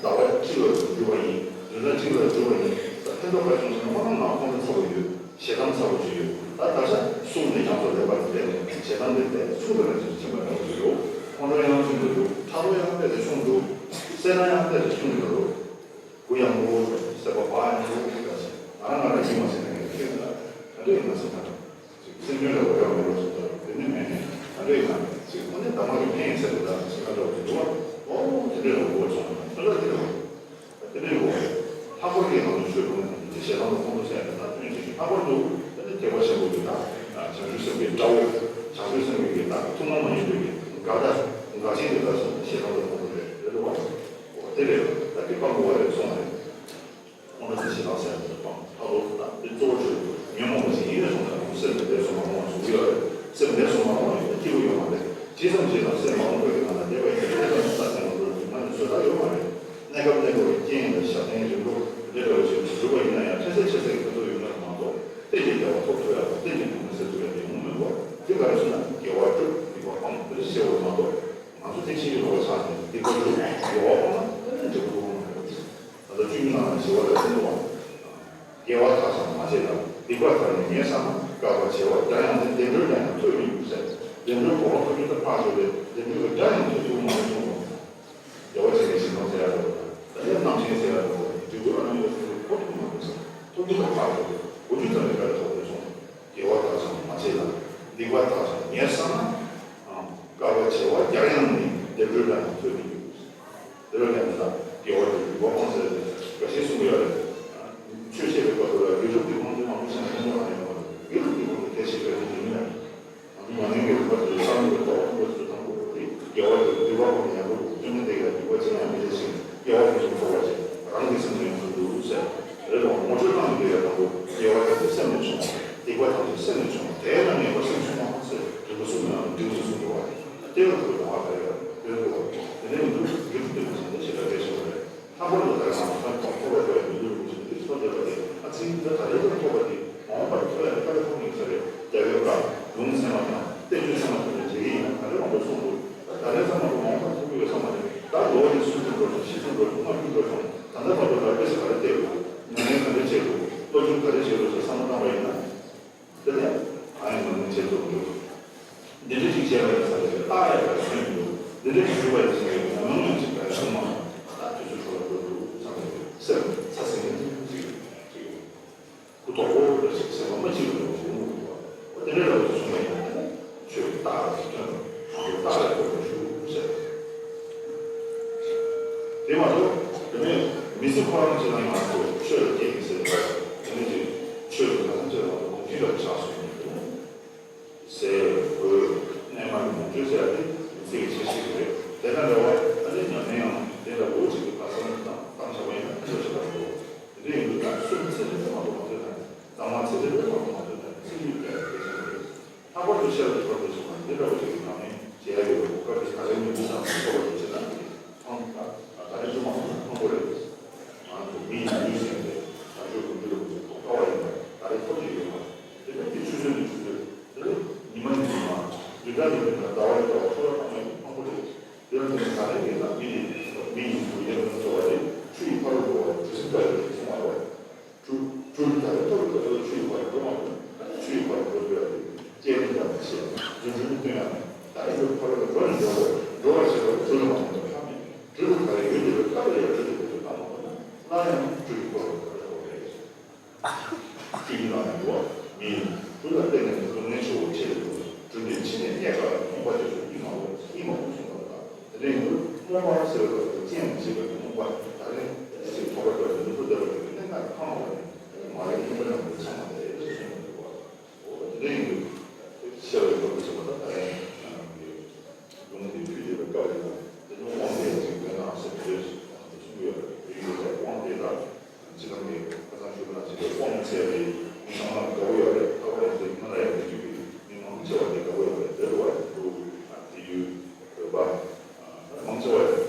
ཟླ་བ་གཅིག་ལ་བསྒྲུབས་པ་ཡིན། བདུན་ཕྲག་གཅིག་ལ་བསྒྲུབས་པ་ཡིན། ད་ཕན་ཐོགས་ག་རེ་བྱུང་ཟེར་ན་དངོས་གནས་ངག་ཁོང་ཁྲོ་ཚ་པོ་ཡོད། ཞེ་སྡང་ཚ་པོ་ཅིག་ཡོད། ད་ད་ཆ་གསུང་དེ་ཡང་དུ་ལེགས་པར་བསྡད་ནས་ཞེ་སྡང་དེ་བསྡད་ཆུང་དུ་ལ་ཅིག་ཕྱིན་པ་འདྲ་བོ་ཅིག་འདུག་ཁོང་ཁྲོ་ཡང་ཆུང་དུ་འདུག་ཁྲག་རླུང་ཡང་དཔེ་དེ་ཆུང་འདུག་སེར་སྣ་ཡང་དཔེ་དེ་ཆུང་དུ་འདུག་གུ་ཡངས་པོ། སེམས་པ་བག་ཡངས་པོ་ཞིག་དང་ཞིག་ང་རང་ང་རང་ཡིད་མ་ཟིན་ན་ངས་ཁྱོད་ལ་ག་འདྲ་ཡིན་ན་ཟིན་ན་ཅིག་སེམས་ཉོན་ལ་འོས་པ་མེད་པར་སོང་ཙང་དེ་ནི་མེད་ནས་ག་འདྲ་ཡིན་ན་ཅིག་དངོས་གནས་གདམས་ངག་གི་ཕན་ཡོན་ཟེར་བ་དང་ཅིག་ལ་འདྲ་བ་ཅིག་འདུག་བ། ཨོ་དེ་འདྲ་ལ་འོས་པ་བྱུང་ན་ད་ལྟ་དེ་རེད་བ། དེ་འདྲ་ཡོད་པ་རེད། ལྷག་པར་གྱི་ང་ཚོ་ཆོས་སྒྲུབ་མཁན་དེ་ཞེ་སྡང་དང་ཁོང་ཁྲོ་ཟེར་ཡ་དེ་དག་ཐོན་ཅིག་ལྷག་པར་དུ་དེ་ནི་ཐེག་པ་ཆེན་པོ་གི་དང་བྱང་ཆུབ་སེམས་དཔའི་དགྲ་བོ། བྱང་ཆུབ་སེམས་དཔའི་གི་དང་ཐུན་མོང་མ་ཡིན་པའི་གི་འགལ་ཟླ་འགལ་རྐྱེན་དེ་དག་སོང་ཞེ་སྡང་དང་ཁོང་ཁྲོ་རེད་རེད་བ། འོ་དེ་རེད། ད་དེ་སྤང་དགོས་པ་རེད་གསུངས་རེད། ཁོང་ཁྲོ་དང་ཞེ་སྡང་ཟེར་ཡ་དེ་སྤང་ཐབས་ལོ་དང་དེ་གཙོ་བོ་ཆོས་ཉོན་མོངས་པ་ཞིག་ཡིན་ནས་སོང་ཙང་ཁོང་སེམས་ནས་འདས་སོང་མ་འོངས་པ་བཟུང་གི་ཡོད་རེད། སེམས་འདས་སོང་མ་འོངས་པ་ཡིན་ན་སྐྱིད་པོ་ཡོད་མ་རེད། ཇི་ཙམ་ཇི་ཙམ་སེམས་མ་འོངས་པའི་གི་ནང་ལ་བསྡད་པ་ཡིན་ན་དེ་ཙམ་ས་སེམས་ལ་འགྲོ་རྒྱུ་ང་ནི་བཟོད་ཐབས་ཡོད་མ་རེད། གནས་སྐབས་གནས་སྐབས་ཀྱི་རྐྱེན་དང་ཞབས་བརྟན་རིམ་གྲོ་འདི་འདྲ་བ་ཞིག་བསྒྲུབས་པ་ཡིན་ན་ཡང་འཕྲལ་སེལ་འཕྲལ་སེལ་གྱི་ཕན་ཐོགས་ཡོད་ན་མ་གཏོགས་གཏན་གྱི་བདེ་བ་ཐོབ་ཐུབ་ཡག་དང་གཏན་གྱི་སྡུག་བསྔལ་སེལ་ཐུབ་ཡག་དེ་ཡོང་གི་མི་འདུག་དེ་ག་རེ་ཟེར་ན་དགེ་བ་སྒྲུབ་སྡིག་པ་སྤང་དེ་འདྲ་ཞིག་བྱེད་དགོས་མ་གཏོགས་ང་ཚོ་བསྟན་བཤིག་གི་ལོག་པ་ཆགས་ནས་སྡིག་པ་སྒྲུབ་དགེ་བ་སྤང་ན་གཏན་ནས་འབྲས་བུ་ཐོབ་ཀྱི་མ་རེད། ད་ལྟ་བཅུ་གཉིས་ནང་ལ་ཞི་བ་ལྷས་གསུངས་པ། དགེ་བ་དག་ཀྱང་མ་བྱས་ལ། སྡིག་པ་དག་ནི་ངས་བསམ་ན། བསྐལ་པ་བྱེ་བ་བརྒྱ་ཡང་འདས། བདེ་འགྲོའི་ལྷ་ཡང་ཐོས་མི་འགྱུར་ཟེར། བདེ་འགྲོའི་གོ་འཕང་ཐོབ་རྒྱུ་དེ་ཕར་ཞོག་པས་བདེ་འགྲོའི་སྒྲ་ཡང་ཐོས་ཐུབ་མ་རེད་གསུངས་པ། བདེ་བ་ཅན་གྱི་ཞིང་ཁམས་ཟེར་ཡ་འདྲ་བོ་དང་། ད་ལྟའི་རྣམ་མཁྱེན་ཟེར་ཡ་འདྲ་བོ་དང་འབྲས་བུ་རང་ཡོད་ཟེར་གོ་ཐུབ་མ་རེད་ཟེར། ཐོབ་རྒྱུ་དེ་ཕར་ཞོག་པས་གོ་རྒྱུ་ཙམ་གྱི་སྒྲ་རེ་ཐོབ་རེད་གསུངས། དགེ་བ་དག་ཀྱང་མ་བྱས་ལ། སྡིག་པ་དག་ཀྱང་ངས་བསམ་ན། བསྐལ་པ་བྱེ་བ་བརྒྱ་ཡང་ནི་བདེ་འགྲོའི་ལྷ་ཡང་ཐོས་མི་འགྱུར། དེ་ལ་ལན་ད་དགེ་བ་དེ་སྡིག་པ་སྤང་ཟེར་ཏེ་འགའ་ཞིག་གསུང་གི་ཡོད་རེད། ཆོས་བཤད་པའི་སྐབས་སུ་ལ་དགེ་སྒྲུབ་ཀྱི་དབང་དུ་མང་པོ་ཞིག་ལ་ཕན་ཐོགས་ཡོད་མ་རེད། དགེ་སྒྲུབ་ཀྱི་དབང་དུ་གལ་ཆེ་བའི་དོན་ཡིན་ཡང་། ང་ཚོ་མ་ནིང་གི་རིམ་པ་དེ་ལ་བསམ་བློ་གཏོང་དགོས་ཚུལ་དང་པོ་དེ་དགེ་བ་དེ་སྡིག་པ་སྤང་ཡང་འགྲོ་དགོས། བཅོམ་ལྡན་འདས་ཀྱིས་སྡིག་པ་ཅི་ཡང་མི་བྱ་ཞིང་དགེ་བ་དེ་ཚོ་འགྲོ་བ་ཞིག་རང་གི་སེམས་ལ་ཡོངས་སུ་འདུ་ཟེར། རེད་དོ། ངོ་སྤྲོད་གནང་གི་ཡོད་དང་པོ་དགེ་བ་དེ་ཚོ་སེམས་ནས་བྱུང་བ། སྡིག་པ་དེ་ཚོ་སེམས་ནས་བྱུང་བ། དེས་ན་ངེས་པར་སེམས་བྱུང་བ་ཟེར་རིམ་པ་གསུམ་ནང་འབྲིང་དུ་གསུངས་འདུག་བ། དེ་ལ་ཁོའི་ལོ་བ་ག་རེ་ཡོད་དེ་ལ་ཁོ་བ་དེ་ནས་མི་འདུག་རྒྱུ་དེ་མ་བྱུང་ན་ཞེ་དྲག་གལ་ཆེ་བ་རེད། ལྷག་པར་དུ་ད་ང་ཚོ་ཐོག་ཐོག་ལ་འགྲོ་བའི་མི་འདུག་རུ་ཆེ་འདི་ ཟིན་ད་ད་རེས་ཀྱང་ཐོབ་པ་དེ་མ་འོངས་པར་ཐོབ་ཡ་དེ་ཁ་ལ་ཐོབ་ནས་ས་རེད། རྒྱལ་བའི་བཀའ་ལུང་ཚད་མ་དང་བསྟན་བཅོས་ཚད་མ་དེ་ལ་འཇལ་གྱི་ཡིན་ན་ད་རེས་མ་གཏོགས་གསུང་འདུག་ད་རེས་ཚང་མ་གཏོགས་མ་འོངས་པར་ཐོབ་ཀྱི་ཡོད་ས་མ་རེད། ད་ལོ་དེ་གསུམ་ཙམ་འགྲོ་བྱུང་བཞི་ཙམ་འགྲོ་བྱུང་ལྔ་བཅུ་འགྲོ་བྱུང་ད་ལྟ་བར་དུ་ལ་དཔེ་ཆ་ག་རེ་བལྟས་འདུག་ཉམས་ལེན་ག་འདྲ་བྱས་འདུག་སློབ་སྦྱོང་ག་རེ་བྱས་འདུག་ཟེར་བསམ་བློ་བཏང་བ་ཡིན་ན། དེ་ནས་ཨ་ཡི་མ་ནིང་བྱེད་ཐུབ་འདུག་འདི་འདྲ་ཞིག་བྱས་པ་ཡིན་ས་རེད་ལྟ་ཡ་ག་སུན་འདུག་འདི་འདྲ་ཞིག་བྱུང་བ་ཡིན་ས་རེད་ཉམས་མྱོང་ཅིག་ག་ཡ་སོང་མ་ད་དུས་ཚོད་འཕྲོ་བརླག་འགྲོ་འདུག་བསམ་པའི་སེམས་ཚ་སེང་ཅིག་ཅིག་གུ་དོག་པོ་འདྲ་ཞིག་སེམས་པ་མ་སྐྱིད་པ་འདྲ་བོ་ཞིག་འདུག་འོ་དེ་འདྲ་འདྲ་བོ་ཞིག་སོང་བ་ཡིན་ན་ཆོས་ཀྱི་རྟགས་ལ་ཐོན་ནས་ང་ཚོ་རྟགས་ལ་ཐོན་པ་ཞུ་ཟེར། དེ་མ་གཏོགས་དེ་ནས་མི་ཚེ་ཁོ་རང་ཅིག་ལ་ང་ཚོ་ཆོས་ལ་སྐྱེས་ཀྱི་ཟེར་བ་དེ་ནས་ཅིག་ཆོས་ལ་ང་ཚོ་ཅིག་ལ་ང་ཚོ་གོམས་གཤིས་ལ་ཆགས་སོང་ཡོད། ཟས་གོས་གནས་མལ་ལོངས་སྤྱོད་ཟེར་ཡ་དེ་མི་ཚེ་གི་ཆ་ཤས་ཤིག་རེད། དེ་དང་འདྲ་བར་ཨ་ནི་ཉམས་ལེན་ཡང་དེ་འདྲ་བོ་ཅིག་གི་བར་མཚམས་དང་བཏང་བཞག་པ་ཡིན་ན་ཆོས་ཤིག་ལ་འགྲོ། དེ་འདྲ་ཡིན་དུས་ད་སུམ་ཚེ་རིང་པོ་མ་གཏོགས་མ་ཐོན་ན་གཙང་མ་ཚེ་རིང་པོ་མ་གཏོགས་མ་ཐོན་ན་ཚེ་ཡུན་རྒྱ་ཡི་སྐད་ཆ་རེད། ལྷག་པར་དུ་ཤེས་རབ་ཀྱི་ཐོག་ཏུ་ཞུགས་ན་འདི་འདྲ་བ་ཞིག་གི་ནང་ནས་མཇལ་ཡོད་པའི་གོ་སྐབས་དེ་ད་རེས་ཉིན་མོ་ཙམ་ཐོབ་པ་ཡིན་ཕྱིན་ན་ཕངས་ད་ད་རེས་ཚོད་མ་ཐུབ་ན་ཕངས་པོ་རེད། ང་ཚོ་མི་ཡིན་ལུས་ཟིན་ཏེ་ད་ཆོས་ཀུན་འདི་ལ་ཐོག་དཀའ་བ་ཡིན་པ་ད་རེས་ཐོབ་ཀྱི་ཡོད་པ་དེ་ནི་དེ་ཆུ་ཚོད་ནས་ཆུ་ཚོད་དེ་ནི་ཉི་མ་ནས་ཉི་མ་བདུན་ཕྲག་ནས་བདུན་ཕྲག་ཟླ་བ་ནས་ཟླ་བ་འཕྲོ་བརླག་གཏོང་བ་ཡིན་ཕངས་པོ་རེད། དེ་ཡང་དེ་ནི་ད་རེས་ཡིན་ན་མི་ཡིན་མི་ཡིན་དུ་ཡིན་ལ་འགྲོ་བ་རེད། ཆུ་ཡི་ཕ་རོལ་འགྲོ་བ་གྲུ་གཟིངས་ལྟ་བུ་རེད་གསུང་བ་རེད། གྲུ་གྲུ་ད་རེས་ཐོག་ཏུ་ཆུ་ཡི་བར་འགྲོ་མ་ཐུབ་ན་ཆུ་ཡི་བར་འགྲོ་དགོས་ཡ་རེད། སྐྱེལ་འདྲེན་དང་བྱས་རྫུ་འཕྲུལ་སྟོན་ཡ་མེད། ད་རེས་འགྲོ་ཕ་རོལ་ཏུ་འགྲོ་ནས་འགྲོ་དགོས་འགྲོ་བར་བྱེད་པ་གྲུ་ལ་མ་ཐུབ་ན་ཁ་མེད། གྲུ་ལ་ད་རེས་ཡོད་དེ་བས་ཁ་ལ་ཡ་གྲུ་དེ་བས་བཏང་མ་ཐུབ་ན་སླར་ཡང་གྲུ་ཡི་བར་འགྲོ་དགོས་རེད། གཅིག་ཡིན་ལ་མི་འགྲོ་བ་མིན། གྲུ་ལ་བརྟེན་ནས་སྡུག་བསྔལ་ཆེ་བོ་ཆེ་རེ་འགྲོ་བས་གྲུ་འདི་ཕྱི་ནས་རྙེད་དཀའ་ལ་རྙོག་པ་དེ་ཚོ་གཉིད་མ་འོང་གཉིད་མ་འོང་གསུངས་པ་དང་དེ་འདྲ་ཡིན་དུས་རྨོངས་པ་ཟེར་བ་དེ་རྐྱེན་མི་བྱེད་པའི་རྨོངས་པ་ད་རེས་ཅིག་ཐོབ་པ་འགྲོ་བའི་ནུས་པ་ལྡན་པ་དེ་གནད་འགག་གི་ཕངས་པ་ནི་མ་རེད། རྨོངས་པ་ནང་དུ་ཚང་མ་དེ་རེད་ཟེར་གསུངས་པ་འདུག་བ། འོ་དེ་འདྲ་ཡིན་དུས་ཤེས་པའི་སྐོར་དུ་ཟེར་བ་ད་ད་རེས་ལུང་དེ་ཕུལ་བསྡད་པའི་སྐབས་རེད་ན་དེ་ནི་དབང་དེ་ཅིག་དོན་དང་ཟེར་དེ་འདྲ་ཞིག་གསུང་གི་ཡོད་རེད། དེ་ཡིན་དུས་དབང་དེ་ལ། སྤྱིར་བཏང་གི་ཁ་སང་ཞུས་པ་ནང་བཞིན་དུ་དབང་ཚད་པའི་མི་ཚང་མ་དགའ་བོ་ཡོད་རེད། ལྷག་པར་དུ་ང་ལ་ཡང་མི་རྒྱུད་པའི་མི་མང་ཆེ་བ་དེ་དགའ་བོ་ཡོད་རེད། དེ་རུ་བ་དེ་ཡུལ་བོད་པ་མང་ཆེ་བ་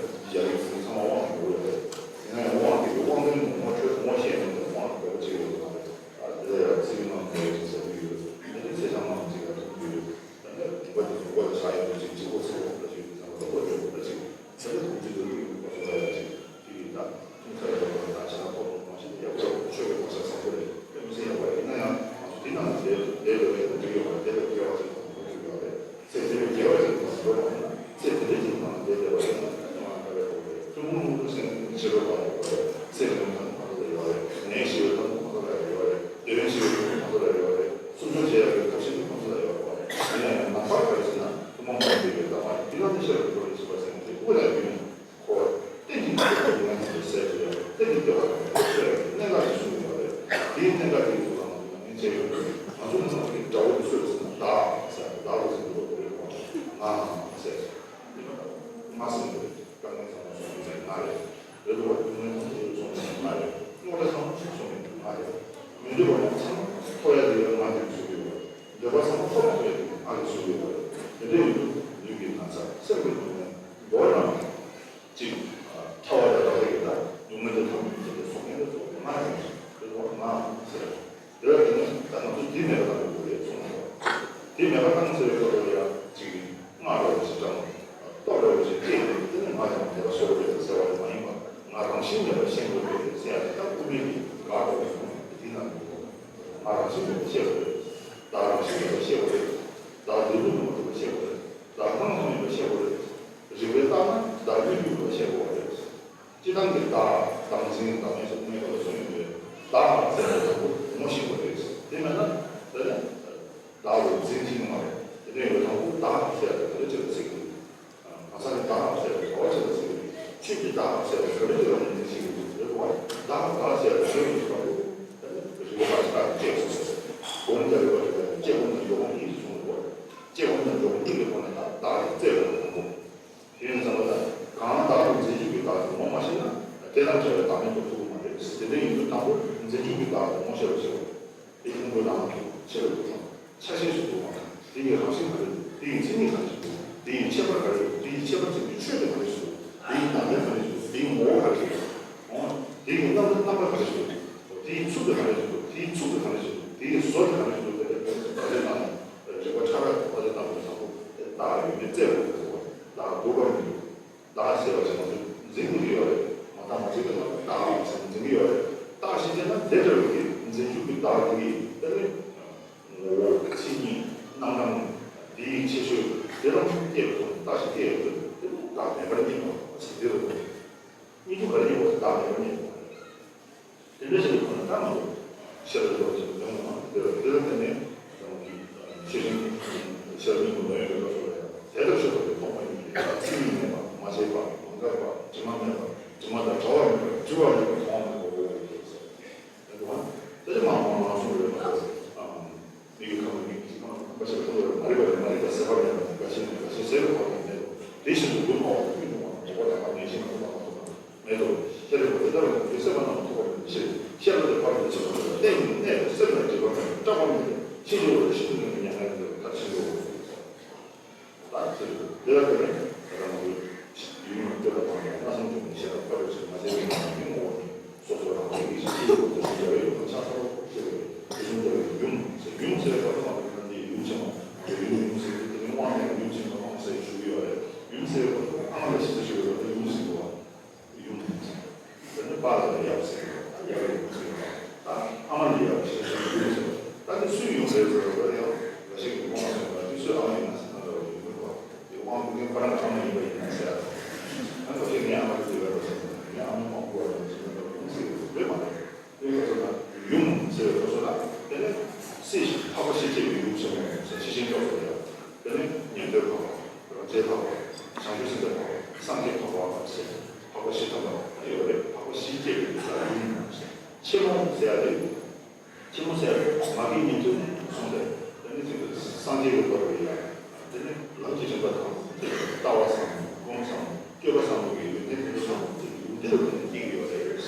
ཡང་ཡ་རིགས་ཚང་མ་དབང་གི་ཡོད་རེད། ཡིན་ན་ཡང་དབང་དེ་གི་དབང་དོན་ངོ་ཆོས་ངོ་ཤེས་མེད་ན་དབང་དགའ་བོ་ཅིག་ཡོད་མ་རེད། དེ་ལ་ཡང་ཚིག་ནང་ནས་ཡོད་ཅིག་ཟེར་གྱི་ཡོད། དེ་ནི་ཚེ་ཆང་ནང་ཅིག་ཡང་ཐུག་གི་ཡོད། ད་ནི་དགོངས་པ་དེ་དགོངས་པ་ལ་བཞག་ཡོད་ཅིག་གཅིག་པོ་ཚེ་དབང་ལ་ཞུགས་ཟེར་བ་དགོངས་པ་ཡོད་པ་ཅིག་ཚེ་ལ་ཐུག་ཅིག་ལ་ཐུག་ཡོད་པ་ཅིག་ལ་ཡང་ཅིག་དེ་ཡིན་ད། ཐུགས་ཁ་ཡག་པོ་དང་ཆ་ཚང་ཐོག་ཏུ་གང་ཞིག་ཡག་པོ་ཆོས་ཀྱི་གོ་ཆ་བཟང་པོ་རེད། དཔེ་མི་སྲིད་ཡག་པོ་རེད། ཡིན་ན་ཡང་ང་ཚོ་འདི་ནང་ལ་བསྡད་བསྡད་འགྲོ་བའི་འདི་ཡོད་པ་བསྡད་པའི་དགེ་བ་ཅིག་དང་གོ་ཆོད་ཡོད་རེད། ཚེ་འདི་པའི་དགེ་བ་ཅིག་དང་འགྲོ་བ་ཡིན་ན་ཚེ་འདི་འདྲའི་ཅིག་ནང་བསྡད་བསྡད་པ་ཡིན་ན་ཡང་ང་དགའ་བའི་གོ་རེད། ཐུན་མོང་མངོན་མཐོ་སེམས་ཀྱི་ཕྱི་རོལ་པ་ཡོད་པ་རེད། ཚེ་རིང་ཐང་མ་གཏོགས་ཡོད་རེད། ནད་ཞི་བའི་ཐང་མ་གཏོགས་ཡོད་རེད། འདོད་ཡོན་ཞི་བའི་ཐང་མ་གཏོགས་ཡོད་རེད། སྲུང་སྐྱོབ་བྱེད་ཡག་གི་ཐབས་ཤེས་ཀྱི་ཐང་མ་གཏོགས་ཡོད་རེད། ཡིན་ན་ཡང་ནང་པར་ག་རེ་ཟེར་ན་ཐུན་མོང་མ་ཡིན་པའི་གདམས་ངག་འདི་ལ་ནི་ཤེས་རབ་ཀྱི་ཐོག་ནས་ཞུས་པ་ཟེར་ན་དེ་དབུ་ལ་ཡོད་ཡིན། ཁོ་བོ་གཏན་གྱི་བདེ་བ་ཡིན་ན་ཡང་ཟེར་གྱི་ཡོད། གཏན་གྱི་བདེ་བ་དང་བདེ་བ་ཆོས་ཀྱི་གནད་འགག་ཅིག་གསུངས་ཡོད་པ་རེད། དེའི་གནད་འགག་དེའི་ཐོག་ལ་ང་ཚོ་ཉམས་ལེན་བྱས་ཡོད་པ་རེད། ང་ཚོ་ནང་གི་དགྲ་བོ་དེ་སུ་རེད་ཟེར་ན་བདག་ཟེར་བདག་ལ་ཟེར་གྱི་ཡོད་པ་རེད། ང་ཟེར་ང་ཟེར་གྱི་རེད། དཀའ་ངལ་ཚང་མ་སོང་མི་ཚང་ང་རེད། རེད་འདུག་བ། སྡུག་བསྔལ་ཐམས་ཅད་སོང་མི་ང་རེད། རྙོག་དྲ་ཚང་མ་སོང་མི་ང་རེད། མི་འདོད་པ་ཚང་མ་ཐོབ་ཡ་དེ་ཡང་ང་རེད་ཟེར་གྱི་ཡོད་པ་རེད། འདོད་པ་ཚང་མ་ཐོབ་མ་ཐོབ་ཡ་དེ་ང་རེད་ཟེར་གྱི་ཡོད་པ་རེད། དེ་འདྲ་ཡིན་དུས་ལུས་ཀྱི་ན་ཚ་སེམས་ཀྱི་སྡུག་བསྔལ་མདོར་ན། གཅིག །ཐལ་བ་དང་རབ་བྱེད་ཀྱི་ད་སྡུག་བསྔལ་དེ་ཐོབ་མི་ཐོབ་པའི་སྡུག་བསྔལ་དེ་ཐོབ་ང་ཡིན་ཟེར་བ་ང་ཟེར། དེ་ལ་དེ་ནི་ད་ང་ཚོ་འདི་མེད་པ་བཏང་དགོས་རེད་གསུངས་པ། འདི་མེད་པ་བཏང་ཟེར་བའི་སྐབས་ལ་ཡང་གཅིག་།སྔགས་རབ་བྱེད་ཀྱང་སྟོབས་རབ་བྱེད་ཀྱིས་དེ་ནི་ང་ཡང་མེད་པ་བཟོ་དགོས་རེད་ཟེར་བ་ལས་མ་ཡིན་པ་ང་རང་བཞིན་མེད་པ་ཤེས་དགོས་རེད་ཟེར་ཡ་དེ་ད་དབུ་མའི་གི་ག་རེ་ཡོང་དེ་འདི་ན་མི་འདུག །ང་རང་བཞིན་མེད་པ་ཤེས་དགོས་རེད། བདག་རང་བཞིན་མེད་པ་ཤེས་དགོས་རེད། བདག་འདོད་ལུགས་མེད་པ་ཤེས་དགོས་རེད། བདག་སྣང་ལུགས་མེད་པ་ཤེས་དགོས་རེད། རིགས་པས་བརྟགས་ན་བདག་གཉིས་ལུགས་ལ་ཤེས་དགོས་པ་རེད། སྤྱིར་བཏང་གི་བདག་བདག་འཛིན་བདག་མེད་སོགས་མེད་པ་ལ་སོགས་ཡོད་པས་བདག་ཟེར་བ་དང་པོ་ངོ་ཤེས་པ་རེད། དེ་མེད་ན་དེ་ནི་བདག་ལ་འཛིན་གྱི་ཡོད་མ་རེད། དེ་འདྲ་ཡོད་དང་པོ་བདག་ཟེར་བ་དེ་འདྲ་ཅིག་ལ་ཟེར་གི་འདུག །གང་ཟག་གི་བདག་ཟེར་བ་ག་བ་ཅིག་ལ་ཟེར་གི་འདུག །ཆོས་ཀྱི་བདག་ཟེར་བ་ག་རེ་ཅིག་ལ་ངོས་འཛིན་བྱེད་ཀྱི་འདུག །རེད་བ། བདག་བདག་ཟེར་བ་ག་རེ་ཡོད་དང་པོ་དེ་ནི་རིག་པ་བ་ཅིག་བདག་གི་དཔྱད་སོང་ཟེར། སྒོམ་རྒྱག་རིག་པ་རེད། དཔྱད་སྒོམ་དང་སྦྱོར་སྒོམ་གཉིས་སུ་གསུངས་འདུག་བ། དཔྱད་སྒོམ་དང་སྦྱོར་སྒོམ་གཉིས་ཀྱི་སྒོ་ནས་བདག་བདག་གི་རྩལ་དུ་དང་པོ། དེ་ཡིན་ཙང་ད་གང་བདག་ཏུ་འཛིན་བྱེད་ཀྱི་བདག་ཏུ་ངོ་མ་ཤེས་ན་དེ་དང་བྲལ་བའི་བདག་མེད་པར་ཐུག་གི་མ་རེད། དེ་འདྲ་ཡིན་དུས་དང་པོ་འཛིན་བྱེད་ཀྱི་བདག་ཏུ་ངོ་ཤེས་པར་བྱེད་དགོས། དེ་ཁོང་ཁྲོ་དང་ཆེ་རུ་འགྲོ་ཆ་ཤས་སུ་འགྲོ་བ་དང་དེ་ཡི་རང་བཞིན་ག་རེ་འདུག །དེ་ཡི་མཚན་ཉིད་ག་རེ་འདུག །དེ་ཡི་ཁྱད་པར་ག་རེ་འདུག །དེ་ཡི་ཁྱད་པར་ཅན་གྱི་ཆོས་དེ་ག་རེ་ཞིག་འདུག །དེ་ཡི་ནང་དོན་ག་རེ་ཞིག་འདུག །དེ་ཡི་ངོ་བོ་ག་རེ་ཞིག་འདུག །འོ་དེ་ཡི་རྣམ་རྣམ་པ་ག་རེ་ཞིག་འདུག །དེ་ཡི་ཚུལ་དེ་ག་རེ་ཞིག་འདུག་དེའི་བཟོ་དེ་ག་རེ་ཞིག་འདུག་དེ་ལ་བར་ཆད་བཏང་ནས་རིག་པ་ཕྲ་རགས་ཀྱི་བར་ཆད་བཏང་བའི་བཟང་པོ་དེ་རྟགས་ཡོད་མེད་བཙལ་དགོས་པའི་ཟེར་བ་རྟགས་དགོས་པ་མི་འདུག་རྟགས་ཟེར་བ་ཞིག་ང་ཚོས་འཛིན་དགོས་ཀྱི་ཡོད་རེད། མ་རྟགས་མ་འཛིན་གྱི་མ་རྟགས་ཟེར་འཛིན་གྱི་ཡོད་རེད། རྟགས་ཤིག་བྱས་ན་དེ་འདྲ་བའི་འཛིན་ཞུགས་ཀྱི་རྟགས་དེ་གིས་དེ་ནི་ངོ་བོ་མཚན་ཉིད་རྣམ་གྲངས་དེའི་ཁྱད་ཆོས་དེ་རང་སྐྱེས་པ་དང་རྟགས་ཤིག་སྐྱེས་ཡོད་དེ་ནི་རྟགས་མེད་པར་རྙེད་པ་ཟེར་དེ་རེད། གཉིས་ཆོ་ག་རེ་ཡིན་པ་དེ་དག་མེད་པར་རྙེད་དགོས་པ་རེད། དེ་འདྲ་ཞིག་གི་ཁོ་ན་ད་ང་ཚོ་ཤེས་རབ་ཀྱི་སློབ་ཆེན་སྦྱོང་བ་དེ་དེ་ལ་བརྟེན་ནས་ང་ཚོ་གི་ཤེས་རིག་ཤེས་རབ་སྙིང་པོ་འདོན་ཡོད་པའི་སློབ་ཕྲུག་ལ་ཡང་དེ་ལྟར་ཤེས་རབ་ཀྱི་ཐོག་མ་ཡིན་པའི་མཚན་ཉིད་མེད་པ་མ་བྱས་པ་མ་འགགས་པ་དྲི་མ་མེད་པ་དྲི་མ་དང་བྲལ་བ་མེད་པ་བརྗོད་པ་མེད་པ་མཐོང་བ་མེད་པ་འོ་ཡོད་ཀྱི་ཟེར། དེ་ལ་དེ་ལ་མང་མང་མང་གསུངས་ཡོད་པ་དང་། མི་ཡི་ཁམས་ལ་མི་ཡི་ཁམས་ལ་ཁམས་པ་ཞེས་པ་ཐོབ་པར་མ་རིག་པ་ལས་མ་རིག་པ་ཟད་པ་མེད་པ་དང་། རྒ་ཤི་མེད་རྒ་ཤི་ཟད་པའི་བར་དུ་མེད་དོ། དེ་བཞིན་དུ་ལུང་མ་བ་དང་ཀུན་འབྱུང་བ་དང་འོ་བ་དང་མ་ནས་ཤིང་ལ་ཐོགས་པ་མ་ཐོགས་པ་མེད་དོ། ཤེས་རབ་པ་དེ་ལྟར་བ་དེ་སེམས་པ་རྣམས་ཐོགས་པ་མེད་པའི་ཕྱིར། ཤེས་རབ་དེ་ཕར་དུ་ཆེ་བ་དེ་ལ་གནས་ནས་གནས་པའི་སེམས་ལ་འཇིགས་པ་མེད་པ་སྐྲག་པ་མེད་པའི་ཕྱིར་ཞེས་པ་ལ་ཤིན་ཏུ་ནས་མྱ་ངན་ལས་འདས་པ་མཐར་ཕྱིན་དོ། ད་ཚེ་རིང་དེ་ལ་བརྟེན་ནས་ད་ལྟ་ང་ཚོས་ཡུལ་ལ་སྤྱོད་པ་དང་ཡང་སྣ་ཚོགས་འབྱུང་བའི་ཤེས་རབ་ཁ་དྲོ་ཞིག་མ་བྱས་ནས་ཡང་ཡུལ་ངོ་བོ་ནི་སོ་སོ་རང་རང་གི་ཤེས་རབ་ཀྱི་སུན་འབྱར་བའི་ཡུལ་དང་ཆ་ཚང་བ་ཞེས་པའི་སུན་འབྱར་བའི་ཡུམ་ཟེར་ཡུམ་ཟེར་བའི་བར་དུ་མ་ཐུག་ན་འདི་ཡུམ་ཆེན་མོ་ང་ཚོ་ཡུམ་ཡུམ་ཟེར་གྱི་དེ་ནི་དབང་མེད་ཡུམ་ཆེན་མོ་དབང་ཟེར་ཞུ་གི་ཡོད་རེད། ཡུམ་ཟེར་བའི་བར་དུ་ཨ་མ་ལ་ཞེས་ཟེར་ཞུ་གི་ཡོད་རེད། ཡུམ་ཟེར་གྱི་བ། ཡུམ། དེ་ནི་པཱ་ལགས་ལ་ཡབ་ཟེར་གྱི་ཡོད། ད་ཡབ་ལ་ཡུམ་ཟེར་གྱི་ཡོད། ད་ཨ་མ་ལ་ཡབ་ཞེས་ཟེར་ཡུམ་ཟེར། ད་དེ་སུའི་ཡུམ་རེད་ཟེར་བ་ཡང་འགའ་ཞིག་གིས་དབང་ཟེར་བ་དེ་སུའི་ཨ་མ་ཡིན་ན་ཟེར་ན་འདྲ་བ་ཡུམ་རེད་བ། དེ་དབང་བསྐུར་མཁན་ཁོ་རང་གི་ཨ་མ་ཡིན་པ་ཡིན་ན་ཟེར་ཡ། ད་འགའ་ཞིག་ངའི་ཨ་མ་དེ་དེ་བས་པ་ཟེར་ན་ངའི་ཨ་མ་དབང་བསྐུར་བ་ཡིན་ཟེར་ན་འདྲ་བ་ཡུམ་ཟེར་གྱི་ཡོད་མ་རེད། དེ་ཡིན་པ་ཟེར་ན་ཡུམ་ཟེར་བའི་སྐབས་སུ་ལ་དེ་ནི་སྲས་ཞིག་འཕགས་པ་ཞེས་བྱ་བའི་ཡུམ་ཆེན་མོ་ཟེར་ཤེར་ཕྱིན་སྐབས་སུ་ཡང་དེ་ནི་ཉན་ཐོས་འཕགས་པ། རང་རྒྱལ་འཕགས་པ། བྱང་ཆུབ་སེམས་དཔའི་འཕགས་པ། སངས་རྒྱས་འཕགས་པ་ཟེར། འཕགས་པ་བཞི་ཐམ་པ་ཡོད་རེད། འཕགས་པ་བཞི་སྐྱེས་པའི་ལུགས་ལ་ཡུམ་ཟེར། ཆེན་མོ་ཟེར་ཡ་དེ། ཆེན་མོ་ཟེར་ཡ་དེ་མ་གི་ཉན་ཐོས་གསུངས་ཏེ། དེ་ནི་ཚིག་ཏུ་སངས་རྒྱས་ཀྱི་བར་དུ་ཡང་། དེ་ནི་ལམ་གྱི་རིམ་པ་དང་། ལྟ་བ་བཟང་པོ། སྒོམ་བཟང་པོ། སྤྱོད་པ་བཟང་པོ་གི་ཡོན་ཏན་དེ་ཚོ་བཟང་པོ་ཚིག་ཡུམ་དེ་ལ་བརྟེན་ནས་སྐྱེ་གི་ཡོད་རེད།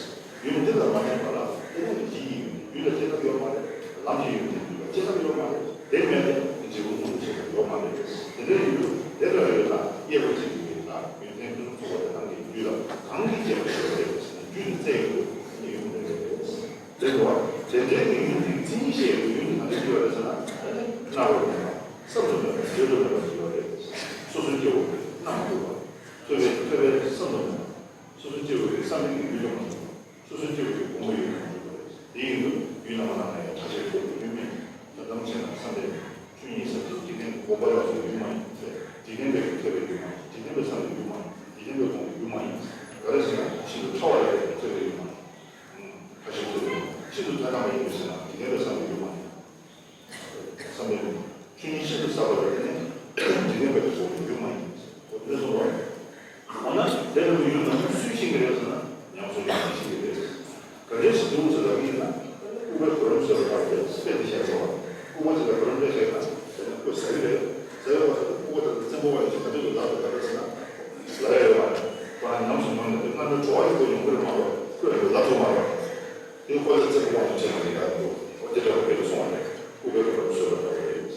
ཡུམ་དེ་ལ་མ་བརྟེན་པ་ལ་དེ་ནི་རྒྱུ་ཡི་ཡུལ་ལ་སྐྱེ་ཐབས་ཡོད་མ་རེད། ལམ་གྱི་ཡུལ་དེ་ལ་སྐྱེ་ཐབས་ཡོད་མ་རེད། དེ་མེད་ན་རྗེ་བོ་མང་པོ་ཞིག་ཡོད་མ་རེད། དེ་འདྲའི་ཡུལ་དེ་ལ་ཡོད་ན་གཡས་པ་གཅིག་གིས་ཡོད་ན་ཡོན་ཏན་ཀུན་ཚོགས་པ་དེ་རང་གི་རྒྱུད་ལ་གང་གིས་སྐྱེ་བ་ཞིག་རེད། རྒྱུད་དེ་བཙལ་ཡོད་ན་ཡུམ་རེད། དེ་ལ་དེ་འདྲའི་ཡུལ་དེའི་མཚན་ཉིད་ཤེས་ཡོད་ཡུལ་དེ་གང་གིས་སྐྱེ་བ་རེད་ཟེར་ན་དེ་ནི་སྣང་བ་མེད་པ་བསམ་དུ་མེད་པ་བརྗོད་དུ་མེད་པ་ཞིག་ཡོད་རེད། སོ་སོའི་སྐྱེ་བོ་རྣམས་མ་གྲུབ་པ། ཐོས་པའི་ཐོས་པའི་བསམ་དུ་མེད་པ། སོ་སོའི་སྐྱེ་བོའི་བསམ་པའི་ཡུལ་དུ་མ་གྲུབ་པ། སོ་སོའི་སྐྱེ་བོའི་དགོངས་པའི་ཡུལ་དུ་མ་གྲུབ་པ་རེད། དེ་ཡིན་དུས་ཡུལ་རྣམ་པ་སྣ་ཚོགས་ཡང་ཕྲ་ཕྱིན་ཐོབ་པའི་ཡུལ་མིན། དོན་དམ་བྱས་ན་བསམ་པའི་ཆོས་ཉིད་ཟབ་ཅིང་འཇིག་རྟེན་གྱི་དགོངས་པ་ལ་སོགས་ཡུལ་མ་ཡིན་ཏེ། འཇིག་རྟེན་པའི་ཐོས་པའི་ཡུལ་མ་ཡིན། འཇིག་རྟེན་པའི་བསམ་པའི་ཡུལ་མ་ཡིན། འཇིག་རྟེན་པའི་དགོངས་པའི་ཡུལ་མ་ཡིན། ག་རེ་ཟེར་ན་ཤིན་ཏུ་ཕྲ་བ་ལས་ཐོས་པའི་ཡུལ་མ་ཡིན། ཕྲ་ཕྱིན་ཐོབ་པའི་ཡུལ་མ་ཡིན། ཤིན་ཏུ་ཐོས་དམ་པ་ཡིན་པའི་ཕྱིར་ན་འཇིག་རྟེན་པའི་བསམ་པའི་ཡུལ་མ་ཡིན། བསམ་པའི་ཆོས་ཉིད་ཤིན་ཏུ་ཟབ་པ་ལ་བརྟེན་ནས་འཇིག་རྟེན་པའི་གོ་བའི་ཡུལ་མ་ཡིན། འོ་དེ་འདྲ་སོང་བ། འོ་ན་དེ་ལྟ་བུའི་ཡུལ་རྣམས་སུས་ཤེས་ཀྱི་རེད་ཟེར་ན་ཉམས་སུ་ལེན་མཁན་ཤེས་ཀྱི་རེད། ག་འདྲས་ཤིག་འདུག་ཟེར་ལབ་ཀྱི་ཡིན་ན་ལྐུགས་པའི་གོ་རིམ་བཟོས་པ་ལྟར་དེ་དཔེ་དེ་བཤད་དགོས་པ། ལྐུགས་པ་ཅིག་ལ་གོ་རིམ་དེ་བཤད་ན་དེ་ནི་ལྐུགས་ཟ་གི་རེད། ཟ་གི་བ་ཟེར་ན་ལྐུགས་པ་དེ་བཙན་པོ་བ་ཡིན་ཞིག་ག་དུས་ལ་ལབ་དགོས་ག་འདྲ་ཟེར་ན་ལབ་ཡ་ཡོད་མ་རེད། ཁོ་རང་ཉམས་སུ་མྱོང་ནས་དེ་སྔ་མའི་བྲོ་བ་ཡོད་པོ་ཡོང་གི་རེད་མ་གཏོགས་ཁོས་ལབ་ཐུབ་མ་རེད། དེ་ཁོ་ལ་བརྩི་བཀུར་དབང་དུ་བྱས་པ་རེད་ད་འདུག་འོ་དེ་འདྲ་བ་དེ་ལ་སོང་བ་རེད། ལྐུགས་པའི་གོ་རིམ་བཟོས་པ་ལྟ་བུ་རེད།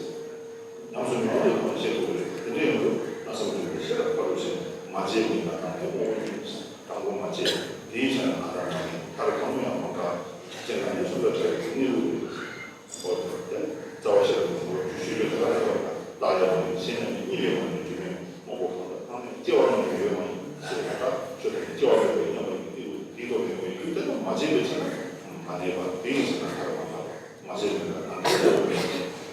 ཉམས་སུ་མྱོང་བ་དེ་ཁོ་ན་ཤེས་ཐུབ་ཀྱི་རེད། དེ་འདྲ་ཡིན་དུས་ན་བསམ་བརྗོད་ཀྱི་ཤེས་རབ་ཕ་རོལ་ཕྱིན་མ་བྱས་མིན་ན་དང་པོ་ངོ་བོ་ཉིད་དང་པོ་མ་བྱས་དེའི་ཆ་ནས་ང་དང་མ་ཡིན་མཐར་གང་དུ་ཡང་མ་འགག་ཅེས་ན་ནི་གསུམ་ལ་ཕྲ་བའི་གནས་ལུགས་རེད། འོ་དེ་རྩ་བ་ཤེས་རབ་ཀྱི་ངོ་བོ་རྒྱུ་ཤེས་རྒྱུ་དེ་ལ་ཡོད་པ་ལྟ་ཡང་མ་ཡིན་ཤེས་ན་ནི་གཉིས་པའི་ངོ་ནས་རྒྱུ་མེད་མང་པོ་གང་དང་གང་ནས་སྐྱེ་བ་རྣམས་ཡོད་མ་ཡིན་ཟེར་བ་ལྟར་ཆོས་དང་སྐྱེ་བ་མེད་པའི་མཉམ་པ་ཡིན་ཏེ་དེའི་ཐོག་ནས་ཡོད་པའི་རྒྱུ་དེ་ལ་མ་བྱས་པའི་ཕྱིར་ན་མ་གནས་པ་དེ་ཡིན་ཟེར་ན་མཐར་མ་འགག་པ། མ་བྱས་པའི་ལ་ནང་དོན་ལ་མེད།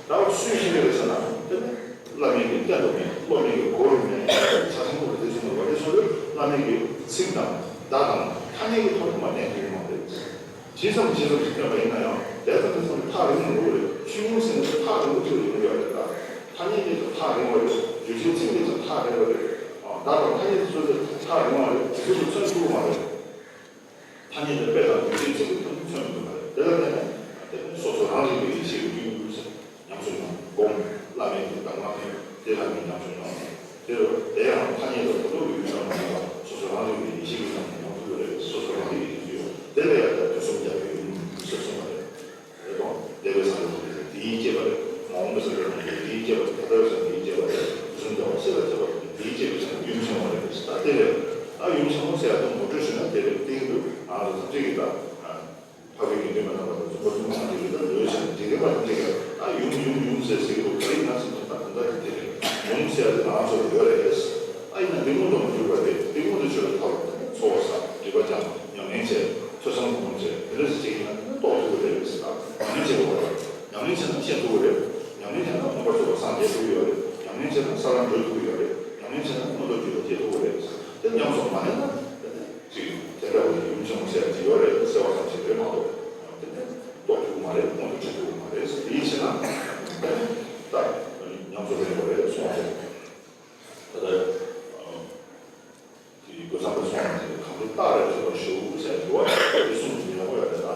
ད་སུས་ཤེས་ཀྱི་རེད་ཟེར་ན་དེ་ནི་བླ་མའི་གི་བསྟན་དུ་མེད། སློབ་མའི་གི་གོ་རུ་མེད། ཆ་ཚང་པོ་རེད། དེ་ཚོ་ནི་བ་དེ་ཚོ་ལས་བླ་མའི་གི་ཚིག་དང་བརྡ་དང་ཐ་སྙད་ཀྱི་ཐོག་ནས་མ་བསྟན་ཐུབ་ཀྱི་མ་རེད། ཇི་ཙམ་ཇི་ཙམ་ཞིག་བསྟན་པ་ཡིན་ན་ཡང་དེ་ཙམ་དེ་ཙམ་ཐག་རིང་རུ་འགྲོ་གི་རེད། ཆོས་ཉིད་ཟེར་ན་ཐག་རིང་པོ་ཅིག་ལ་ཡོང་གི་ཡོད་རེད། ད་ཐ་སྙད་དེ་ཚོ་ཐག་རིང་བ་རེད། བརྗོད་བྱའི་ཚིག་དེ་ཚོ་ཐག་རིང་བ་རེད། བརྡ་དང་ཐ་སྙད་དེ་ཚོ་ཐག་རིང་བ་རེད། དེ་ཚོ་མཚོན་ཐུབ་ཀྱི་མ་རེད། ཐ་སྙད་དེ་དཔེ་དང་རྒྱུ་ཆའི་ཚིག་གི་ཐོག་ཏུ་མཚོན་མི་ཐུབ་པ་རེད། དེ་ལ་བརྟེན་ནས་དེ་ནི་སོ་སོ་རང་རིག་པའི་ཡེ་ཤེས་ཀྱི་རྒྱུན་དུ་ཟེར་ཉམས་སུ་མྱོང་སྒོམ། བླ་མེད་ཀྱི་གདམས་ངག་ཕན་དེ་རང་གིས་ཉམས་སུ་མྱོང་། དེ་རུ་དེ་ཡང་ཐ་སྙད་དང་གོ་རྟོགས་ཀྱི་ཡུལ་ཙམ་མ་ཡིན་པར་སོ་སོ་རང་རིག་པའི་ཡེ་ཤེས་ཀྱི་ངང་ནས་མྱོང་ཐུབ་པ་རེད། སོ་སོ་རང་རིག་པའི་ཡེ་ཤེས་ཡོད། དེ་ལ་ཡང་དུས་གསུམ་རྒྱལ་བའི་ཡུམ་ཟེར་གསུངས་པ་རེད། རེད་དོ། འདས་པའི་སངས་རྒྱས་དེ་དེའི་སྐྱེས་པ་རེད། མ་འོངས་པའི་སངས་རྒྱས་དེ་དེའི་སྐྱེས་པ་རེད། ད་ལྟ་བའི་སངས་རྒྱས་དེའི་སྐྱེས་པ་རེད། དུས་གསུམ་རྒྱལ་བ་སྲས་ལ་སྐྱེས་པ་དེ་དེའི་སྐྱེས་པའི་སངས་རྒྱས་ཡུམ་ཆེན་མོ་རེད། ད་དེ་རེད། ད་ཡུམ་ཆེན་མོ་ཟེར་ཡ་དེ་ངོ་སྤྲོད་ཞུས་ན་དེ་རེད། དེ་ཡིན་དུས་ང་ཚོ་ཐམས་ཅད་ཀྱིས་ད་འཕགས་པའི་དགེ་འདུན་པ་རྣམ་པ་དེ་ཚོ་ ཁོ་ཚོ་མང་དེ་རིགས་ད་འདོད་ཆེན་དེ་རིགས་མ་དེ་རིགས་ད་ཡུམ་ཡུམ་ཡུམ་ཟེར་ཟེར་གི་འདུག་ད་ཡིན་ན་ཚིག་ཐོག་ད་གང་ལྟར་དེ་རིགས་ཡུམ་ཟེར་ཡ་དེ་ང་ཚོ་ཡོད་རེད། ཨ་ཡིན་ན་དེ་མངོན་དུ་མ་གྱུར་པ་རེད། དེ་མངོན་དུ་གྱུར་པའི་ཐབས་ཚོགས་བསགས་སྒྲིབ་པ་སྦྱང་ཉམས་ལེན་བྱས་ཐོས་བསམ་སྒོམ་བྱས་དེ་འདྲ་ཞིག་བྱས་ཡིན་ན་རྟོགས་ཐུབ་ཀྱི་རེད་ཟེར། ད་ཉམས་ལེན་བྱེད་དགོས་པ་རེད། ཉམས་ལེན་བྱས་ན་ཤེས་ཐུབ་ཀྱི་རེད། ཉམས་ལེན་བྱས་ན་མངོན་པར་རྫོགས་པར་སངས་རྒྱས་ཐུབ་ཀྱི་ཡོད་རེད། ཉམས་ལེན་བྱས་ན་ས་ལམ་བགྲོད་ཐུབ་ཀྱི་ཡོད་རེད། ཉམས་ལེན་བྱས་ན་མངོན་མཐོ་རྒྱུ་ལ་སྐྱེ་ཐུབ་ཀྱི་རེད། དེ་ཉམས་སུ་མ་ལེན་ན་ཅིག་དེ་འདྲ་བའི་ཡུམ་ཆེན་མོ་ཟེར་གྱི་ཡོད་རེད་ཟེར་བ་ཙམ་ཞིག་རེད་མ་གཏོགས། དེ་ནས་རྟོགས་ཐུབ་ཀྱི་མ་རེད། མངོན་དུ་བྱེད་ཐུབ་ཀྱི་མ་རེད་ཟེར། དེ་ཡིན་ཕྱིན་ན་ད་ཉམས་སུ་ལེན་དགོས་རེད་གསུངས་པ་རེད། ད་ལྟ་དེ་གོས་བཟང་པོས་གསུངས་པ་དེ་གང་དུ་རྟག་རེ་ཐོས་པར་ཞུ་ཟེར་འདུག་བ། དེ་གསུངས་ཀྱི་ཡོད་རེད། ད་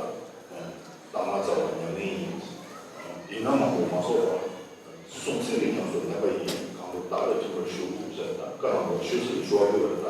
རྟག་མ་རྩ་བ་ཉམས་ལེན་ཡིན། ཡིན་ན་མང་པོ་མ་གསོག་པར། སུམ་ཚིག་གི་ཉམས་སུ་ལེན་པ་ཡིན། གང་དུ་རྟག་རེ་ཐོས་པར་ཞུ་ཟེར། ད་བཀའ་གནང་བ་ཞུ་ཟེར་ཞུ་བ་ཕུལ་བ་རེད།